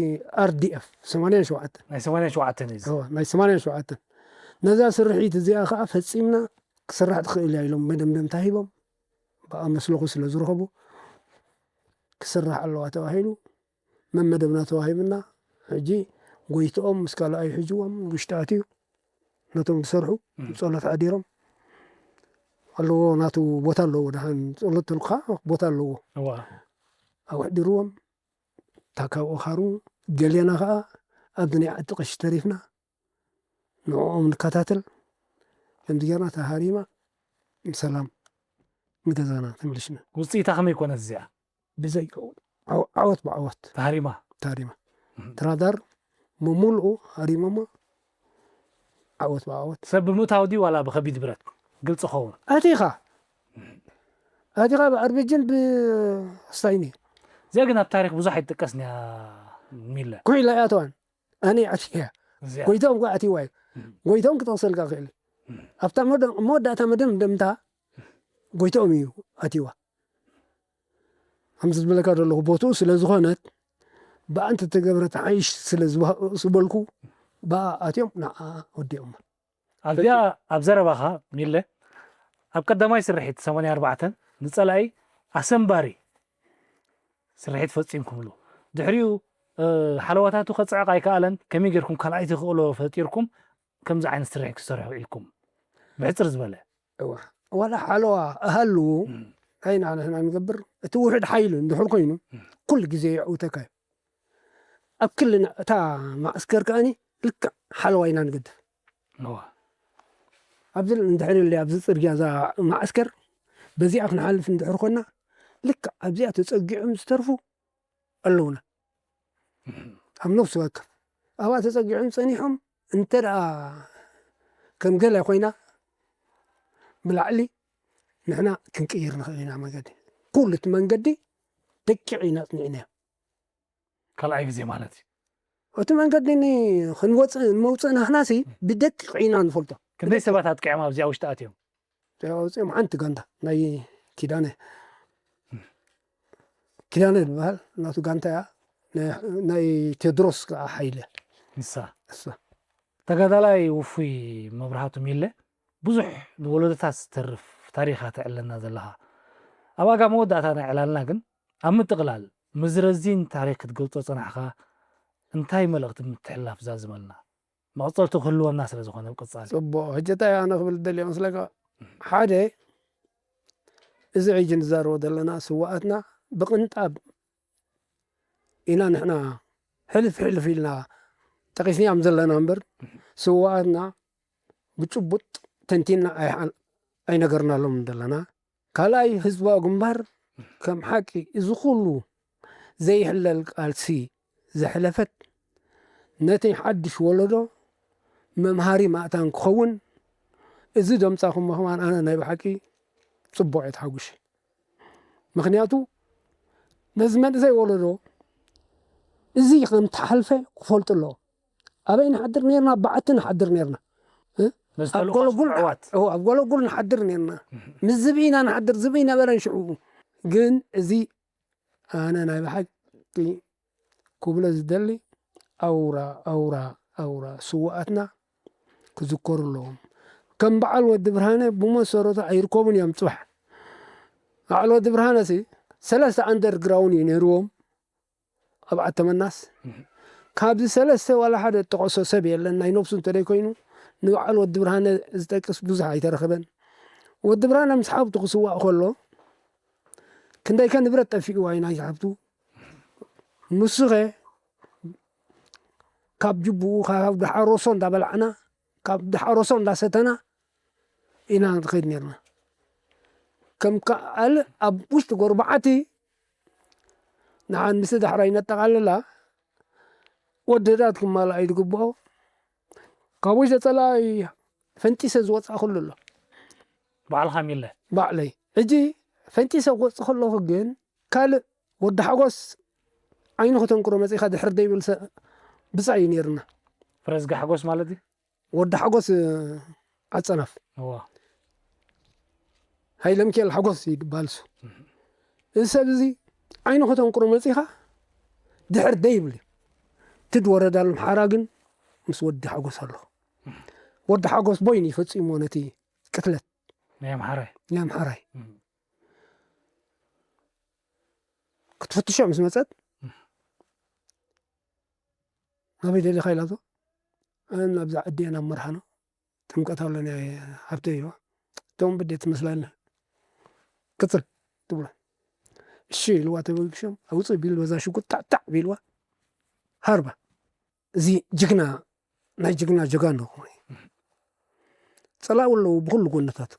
ኣርዲኤፍ ሰማንያን ሸውዓተን ናይ ሰማንያን ሸውዓተን እዩ እዚ። እዋ፣ ናይ ሰማንያን ሸውዓተን ነዛ ስርሒት እዚኣ ከዓ ፈጺምና ክስራሕ ትኽእል እያ ኢሎም መደምደምታ ሂቦም ብኣ መስለኹ ስለ ዝረኸቡ ክስራሕ ኣለዋ ተባሂሉ መመደብና ተዋሂብና ሕጂ ጎይትኦም ምስ ካልኣዩ ሕጅዎም ውሽጢ ኣትዩ ነቶም ዝሰርሑ እም። ጸሎት ሓዲሮም ኣለዎ ናቱ ቦታ ኣለዎ ደሓን ጸሎት ተልካ ቦታ ኣለዎ እዋ ኣውሕዲርዎም እታ ካብኡ ካሩ ገሌና ከዓ ኣብዚ ናይ ዓዲ ቀሺ ተሪፍና ንዕኦም ንከታተል ከምዚ ጌርና ተሃሪማ ብሰላም ንገዛና ተመልሽና ውፅኢታ ከመይ ኮነት እዚኣ ብዘይ ዓወ- ዓወት ብዓወት ተሃሪማ ተሃሪማ እም። ትራዳር መሙልኡ ሃሪሞሞ ዓወት ብዓወት ሰብ ብምእታው ድዩ ዋላ ብከቢድ ብረት ግልፂ ኸውን ኣቲኻ ኣቲኻ ብኣርቤጅን ብስታይኒ እዚኣ ግን ኣብ ታሪክ ብዙሕ ኣይትጥቀስንያ ሚለ ኩሒላ እያ ተዋን ኣነ ኣትያ እዚኣ ጎይቶም ጓ ኣትዋ እዩ ጎይቶም ክጠቕሰልካ ክእል ኣብታ መደ- መወዳእታ መደምደምታ ጎይቶም እዩ ኣትዋ ከምዚ ዝብለካ ዘለኹ ቦትኡ ስለ ዝኾነት ብኣንተ ተገብረት ዓይሽ ስለ ዝበ- ዝበልኩ ብኣ ኣትዮም ንዓ ወዲኦም ኣብዚኣ ኣብ ዘረባኻ ሚለ ኣብ ቀዳማይ ስርሒት ሰማንያ ኣርባዕተ ንፀላኢ ኣሰንባሪ ስርሒት ፈፂምኩምሉ ድሕሪኡ እ፣ ሓለዋታቱ ከፅዕቕ ኣይከኣለን ከመይ ጌርኩም ካልኣይቲ ክእሎ ፈጢርኩም ከምዚ ዓይነት ስርሒት ክትሰርሑ ኢልኩም ብሕፅር ዝበለ እዋ ዋላ ሓለዋ እሃልው እም፣ ኣይና ንሕና ንገብር እቲ ውሕድ ሓይሉ እንድሕር ኮይኑ ኩሉ ግዜ የዕውተካ እዩ ኣብ ክልና እታ ማእስከር ከኣኒ ልክዕ ሓለዋ ኢና ንገድፍ እዋ። ኣብዚ እንድሕር ኢለ ኣብዚ ፅርግያ እዛ ማእስከር በዚኣ ክንሓልፍ እንድሕር ኮና ልክዕ ኣብዚኣ ተፀጊዖም ዝተርፉ ኣለውና ኣብ ነፍሲ ወከፍ ኣብኣ ተፀጊዖም ፀኒሖም እንተ ደኣ ከም ገለ ኮይና ብላዕሊ ንሕና ክንቅይር ንኽእል ኢና መንገዲ ኩሉ እቲ መንገዲ ደቂቕ ኢና ፅኒዕናዮ ካልኣይ ግዜ ማለት እዩ እቲ መንገዲ ን- ክንወፅእ ንመውፅእ ናህናሲ ብደቂቕ ኢና ንፈልጦ ክንደይ ሰባት ኣጥቂዖም ኣብዚኣ ውሽጢ ኣትዮም ኣውፅኦም ሓንቲ ጋንታ ናይ ኪዳነ ኪዳነ ዝበሃል ናቱ ጋንታ እያ ናይ- ናይ ቴድሮስ ከዓ ሓይለ ንሳ እሳ ተጋዳላይ ውፉይ መብርሃቱ ሚለ ብዙሕ ንወለዶታት ዝተርፍ ታሪኻ ተዕለና ዘለኻ ኣብ ኣጋ መወዳእታ ናይ ዕላልና ግን ኣብ ምጥቕላል ምዝረዚን ታሪክ ክትገልጾ ጸናሕኻ እንታይ መልእኽቲ ምትሕልላፍ ዛዝመልና መቕጸልቱ ክህልወና ስለ ዝኾነ ብቅጻሊ ፅቡቅ ሕጂ እንታይ ኣነ ክብል ደልየ መስለካ ሓደ እዚ ሕጂ ንዛረቦ ዘለና ስዋኣትና ብቅንጣብ ኢና ንሕና ሕልፍ ሕልፍ ኢልና ጠቂስናዮም ዘለና እምበር ስዋኣትና ብጭቡጥ ተንቲና ኣይሓ- ኣይነገርናሎም ዘለና ካልኣይ ህዝባዊ ግንባር ከም ሓቂ እዚ ኩሉ ዘይሕለል ቃልሲ ዘሕለፈት ነቲ ሓድሽ ወለዶ መምሃሪ ማእታን ክኸውን፣ እዚ ደምጻኹሞ ከማን ኣነ ናይ ብሓቂ ጽቡቕ እየ ተሓጒሰ። ምኽንያቱ ነዚ መንእሰይ ወለዶ እዚ ከም ተሓልፈ ክፈልጡ ኣለዎ። ኣበይ ንሓድር ነርና? ኣብ በዓቲ ንሓድር ነርና። እ? ነዚ ኣብ ተልእኾ ጎለጉል ንምዕዋት። ኦ፣ ኣብ ጎለጉል ንሓድር ነርና። ምስ ዝብኢ ኢና ንሓድር፣ ዝብኢ ነበረን ሽዑ። ግን እዚ ኣነ ናይ ብሓቂ ክብሎ ዝደሊ፣ ኣውራ ኣውራ ኣውራ ስውኣትና ክዝከሩ ኣለዎም። ከም በዓል ወዲ ብርሃነ ብመሰረቱ ኣይርከቡን እዮም። ጽባሕ በዓል ወዲ ብርሃነ ሲ ሰለስተ ኣንደርግራውን እዩ ነይርዎም ኣብ ዓተመናስ። ካብዚ ሰለስተ ዋላ ሓደ ጠቐሶ ሰብ የለን፣ ናይ ነብሱ እንተደይ ኮይኑ ንበዓል ወዲ ብርሃነ ዝጠቅስ ብዙሕ ኣይተረኸበን። ወዲ ብርሃነ ምስ ሓብቱ ክስዋእ ከሎ ክንደይከ ንብረት ጠፊእዋ እዩ ናይ ሓብቱ። ንሱኸ ካብ ጅቡኡ ካብ ደሓሮሶ እንዳበላዕና ካብ ደሓሮሶ እንዳሰተና ኢና ንኸይድ ነርና። ከም ካልእ ኣብ ውሽጢ ጎርባዓቲ ንዓን ምስ ዳሕራይ ነጠቓልላ ወደዳት ክማልኣ እዩ ዝግብኦ። ካብ ውሽጢ ጸላኢ ፈንጢሰ ዝወጻ ኩሉ ኣሎ። ባዕልኻ ሚለ። ባዕለይ። ሕጂ ፈንጢሰ ክወጽእ ከለኹ ግን ካልእ ወዲ ሓጎስ ዓይኑ ከተንቅሮ መጺኻ ድሕር ደይብል ሰ-፣ ብጻይ እዩ ነይርና። ፍረዝጊ ሓጎስ ማለት እዩ? ወዲ ሓጎስ፣ እ፣ ዓጸናፍ። እዋ። ሃይለ ሚካኤል ሓጎስ እዩ ዝበሃል እሱ። እዚ ሰብ እዚ ዓይኑ ከተንቅሮ መጺኻ ድሕር ደይብል እዩ። ትድ ወረዳሉ ኣምሓራ ግን ምስ ወዲ ሓጎስ ኣለኹ። ወዲ ሓጎስ ቦይን እዩ ፈጺምዎ ነቲ ቅትለት። ናይ ኣምሓራይ። ናይ ኣምሓራይ። እም። ክትፍትሾ ምስ መጸት፣ እም። ናበይ ደሊኻ ኢላቶ? ኣነ ናብዛ ዓዲ እየ፣ ናብ መርሃኖ። ጥምቀት ኣሎ ናይ ሃብተይ ኢልዋ። እቶም ብዴት ትመስላለ። ቅጽል ትብሎ። እሺ ኢልዋ ተበግሾም፣ ኣውጽእ ቢል በዛ ሽጉጥ ታዕ ታዕ ቢልዋ። ሃርባ። እዚ ጅግና፣ ናይ ጅግና ጀጋኑ። ጸላኡ ኣለዉ ብኹሉ ጎነታት።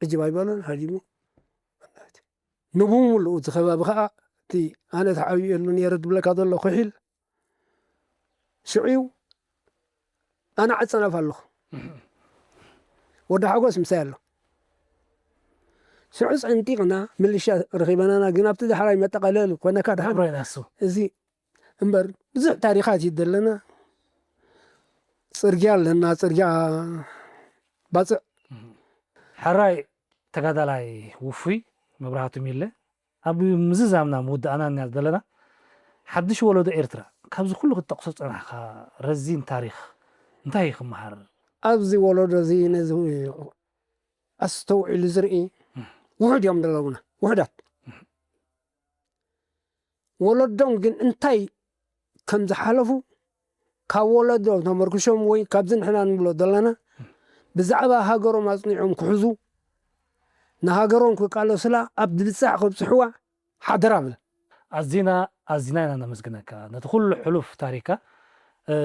ዕጅብ ኣይበሎን፣ ሃዲሙ። ንብምሉኡ እቲ ከባቢ ኸኣ እቲ ኣነ ተዓብየሉ ነይረ ዝብለካ ዘሎ ኩሒል ሽዑ እዩ። ኣነ ዓጸናፍ ኣለኹ። ወዲ ሓጎስ ምሳይ ኣሎ። ሽዑ ጸንጢቕና ምልሻ ረኺበናና፣ ግን ኣብቲ ዳሕራይ መጠቓለሊ ኮነካ ድሓን። ኣምሮይና እሱ። እዚ እምበር ብዙሕ ታሪኻት እዩ ዘለና። ጽርግያ ኣለና፣ ጽርግያ ባጽዕ። ሕራይ ተጋዳላይ ውፉይ መብራህቱ ሚለ፣ ኣብ ምዝዛምና ምውዳእና ኢና ዘለና። ሓድሽ ወለዶ ኤርትራ፣ ካብዚ ኩሉ ክትጠቕሶ ዝጸናሕካ ረዚን ታሪኽ እንታይ እዩ ክመሃር? ኣብዚ ወለዶ እዚ ነዚ ኣስተውዒሉ ዝርኢ ውሑድ እዮም ዘለዉና፣ ውሑዳት። ወለዶም ግን እንታይ ከም ዝሓለፉ ካብ ወለዶም ተመርኩሾም ወይ ካብዚ ንሕና ንብሎ ዘለና ብዛዕባ ሃገሮም ኣጽኒዖም ክሕዙ፣ ንሃገሮም ክቃለሱላ ኣብ ድብጻሕ ከብጽሕዋ ሓደራ እብል። ኣዚና፣ ኣዚና ኢና ነመስግነካ ነቲ ኩሉ ሕሉፍ ታሪካ፣ እ፣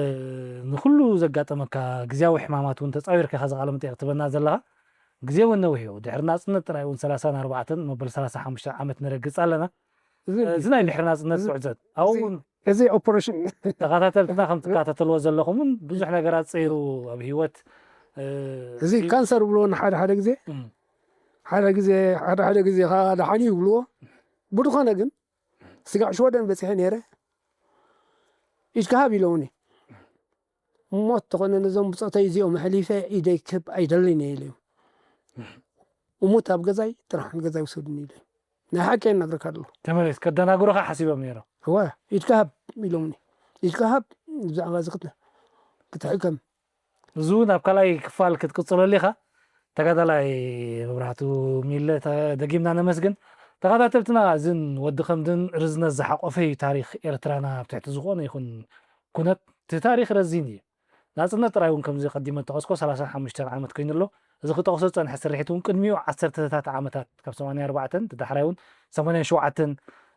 ንኩሉ ዘጋጠመካ ግዝያዊ ሕማማት እውን ተጻዊርካ ኢኻ እዚ ቃለ መጠይቕ ትበና ዘለኻ። ግዜ እውን ነዊሕ እዩ። ድሕሪ ናጽነት ጥራይ እውን ሰላሳን ኣርባዕተን መበል ሰላሳ ሓሙሽተ ዓመት ንረግጽ ኣለና። እዚ እዚ ናይ ድሕሪ ናጽነት እዚ ጉዕዘት ኣብኡ እዚ እውን እዚ ኦፕሬሽን ተኸታተልትና ከም ትከታተልዎ ዘለኹምን ብዙሕ ነገራት ጸይሩ ኣብ ህይወት፣ እ፣ እዚ ዩ- ካንሰር ብልዎ ንሓደ ሓደ ግዜ እም። ሓደ ግዜ ሓደ ሓደ ግዜ ከዓ ደሓን እዩ ይብልዎ። ብድኾነ ግን ስጋዕ ሽወደን በጺሐ ነይረ። ኢድካ ሃብ ኢለውኒ። እሞ እንተኾነ ነዞም ብጾተይ እዚኦም ኣሕሊፈ ኢደይ ክህብ ኣይደልን እየ ኢለዮም። እሙት ኣብ ገዛይ ጥራሕ ንገዛይ ውሰዱኒ ኢለዮም። ናይ ሓቂ እነግረካ ኣለኹ። ተመሊስ ከደናግሩኻ ሓሲቦም ነይሮም። እወ፣ ኢድካ ሃብ ኢሎምኒ። ኢድካ ሃብ ብዛዕባ እዚ ክት-፣ ክትሕከም። እዚ እውን ኣብ ካልኣይ ክፋል ክትቅጽለሉ ኢኻ። ተጋዳላይ መብራህቱ ሚለ ተ-፣ ደጊምና ነመስግን። ተኸታተልትና፣ እዝን ወዲ ከምድን ርዝነት ዝሓቆፈ እዩ ታሪኽ ኤርትራና ኣብ ትሕቲ ዝኾነ ይኹን ኩነት። እቲ ታሪኽ ረዚን እዩ። ናጽነት ጥራይ እውን ከምዚ ቀዲመ እተኸስኮ ሰላሳን ሓሙሽተን ዓመት ኮይኑ ኣሎ። እዚ ክጠቕሶ ዝጸንሐ ስርሒት እውን ቅድሚኡ ዓሰርተታት ዓመታት ካብ ሰማንያ ኣርባዕተን እቲ ዳሕራይ እውን ሰማንያን ሸውዓተን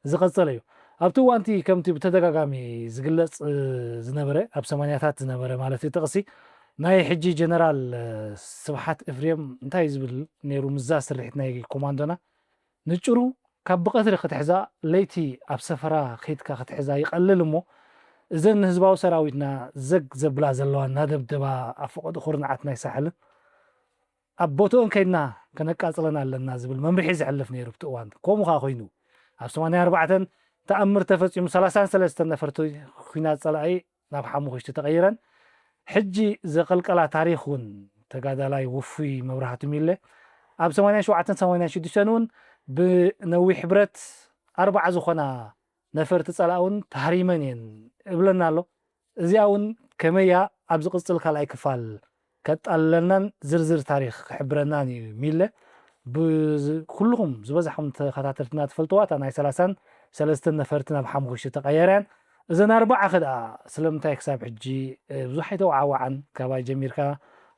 ዝቐጸለ እዩ። ኣብቲ እዋንቲ ከምቲ ብተደጋጋሚ ዝግለጽ፣ እ፣ ዝነበረ ኣብ ሰማንያታት ዝነበረ ማለት እዩ ጥቕሲ ናይ ሕጂ ጀነራል፣ እ፣ ስብሓት ኤፍሬም እንታይ ዝብል ነይሩ ምስዛ ስርሒት ናይ ኮማንዶና ንጭሩ ካብ ብቐትሪ ክትሕዛ ለይቲ ኣብ ሰፈራ ከይድካ ክትሕዛ ይቐልል እሞ እዘን ንህዝባዊ ሰራዊትና ዘግ ዘብላ ዘለዋ እናደብደባ ኣብ ፈቐዶ ኩርናዓት ናይ ሳሕልን ኣብ ቦትኦን ከይድና ከነቃጽለን ኣለና ዝብል መምርሒ ዘሕልፍ ነይሩ ኣብቲ እዋን። ከምኡ ከኣ ኮይኑ ኣብ ሰማንያ ኣርባዕተን ተኣምር ተፈጺሙ፣ ሰላሳን ሰለስተን ነፈርቲ ኲናት ጸላኢ ናብ ሓሙኽሽቲ ተቐይረን። ሕጂ ዘቐልቀላ ታሪኽ እውን ተጋዳላይ ውፉይ መብራህቱ ሚለ ኣብ ሰማንያን ሸውዓተን ሰማንያን ሽዱሽተን እውን ብነዊሕ ብረት ኣርባዓ ዝኾና ነፈርቲ ጸላኢ እውን ተሃሪመን እየን እብለና ኣሎ። እዚኣ እውን ከመያ ኣብ ዝቕጽል ካልኣይ ክፋል ከጣልለናን ዝርዝር ታሪኽ ክሕብረናን እዩ ሚለ። ብዝ-፣ ኩልኹም ዝበዛሕኩም ተኸታተልትና ትፈልጥዋ፣ እታ ናይ ሰላሳን ሰለስተን ነፈርቲ ናብ ሓሙኽሽቲ ተቐየረ እየን። እዘን ኣርባዓ ከ ደኣ ስለምንታይ ክሳብ ሕጂ፣ እ፣ ብዙሕ ኣይተወዓወዓን? ካባይ ጀሚርካ፣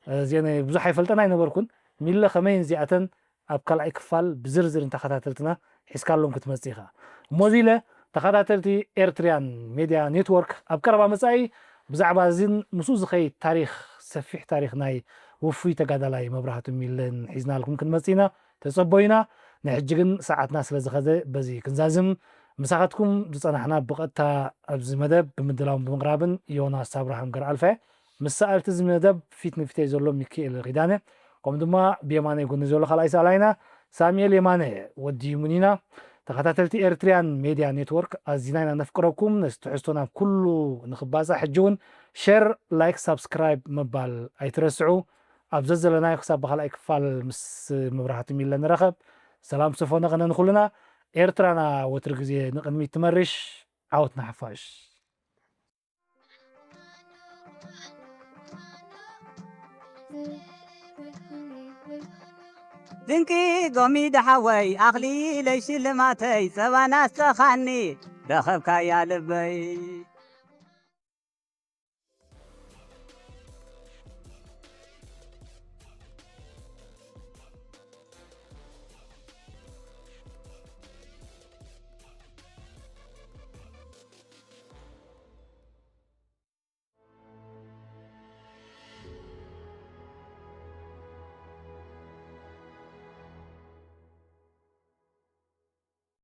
እ፣ እዚአን ብዙሕ ኣይፈልጠን ኣይነበርኩን። ሚለ ከመይን እዚኣተን ኣብ ካልኣይ ክፋል ብዝርዝር ንተኸታተልትና ሒዝካሎም ክትመጽእ ኢኻ። እሞ እዚ ኢለ ተኸታተልቲ ኤርትርያን ሜድያ ኔትወርክ ኣብ ቀረባ መጻኢ ብዛዕባ እዝን ምስኡ ዝኸይድ ታሪኽ፣ ሰፊሕ ታሪኽ ናይ ውፉይ ተጋዳላይ መብራህቱ ሚለን ሒዝናልኩም ክንመጽእ ኢና። ተጸበዩና። ንሕጂ ግን ሰዓትና ስለ ዝኸደ በዚ ክንዛዝም። ምሳኻትኩም ዝጸናሕና ብቐጥታ ኣብዚ መደብ ብምድላውን ብምቕራብን ዮናስ ኣብርሃም ገርኣልፈ፣ ምስ ሰኣልቲ እዚ መደብ ፊት ንፊተይ ዘሎ ሚካኤል ኪዳነ፣ ከምኡ ድማ ብየማነይ ጎኒ ዘሎ ካልኣይ ሰኣላይና ሳሙኤል የማነ ወዲ ሙኒና። ተኸታተልቲ ኤርትርያን ሜድያ ኔትወርክ፣ ኣዚና ኢና ነፍቅረኩም። ነዚ ትሕዝቶ ናብ ኩሉ ንኽባጻሕ ሕጂ እውን ሸር፣ ላይክ፣ ሳብስክራይብ ምባል ኣይትረስዑ። ኣብ ዘዘለናዮ ክሳብ ብኻልኣይ ክፋል ምስ መብራህቱ ሚለ ንራኸብ። ሰላም ሰፎነ ቐነ ንኹልና። ኤርትራና ወትሪ ግዜ ንቕድሚት ትመርሽ። ዓወት ንሓፋሽ። ድንቂ ጎሚዳ ሓወይ ኣኽሊለይ ሽልማተይ ጸባና ኣስተኻኒ ረኸብካያ ልበይ።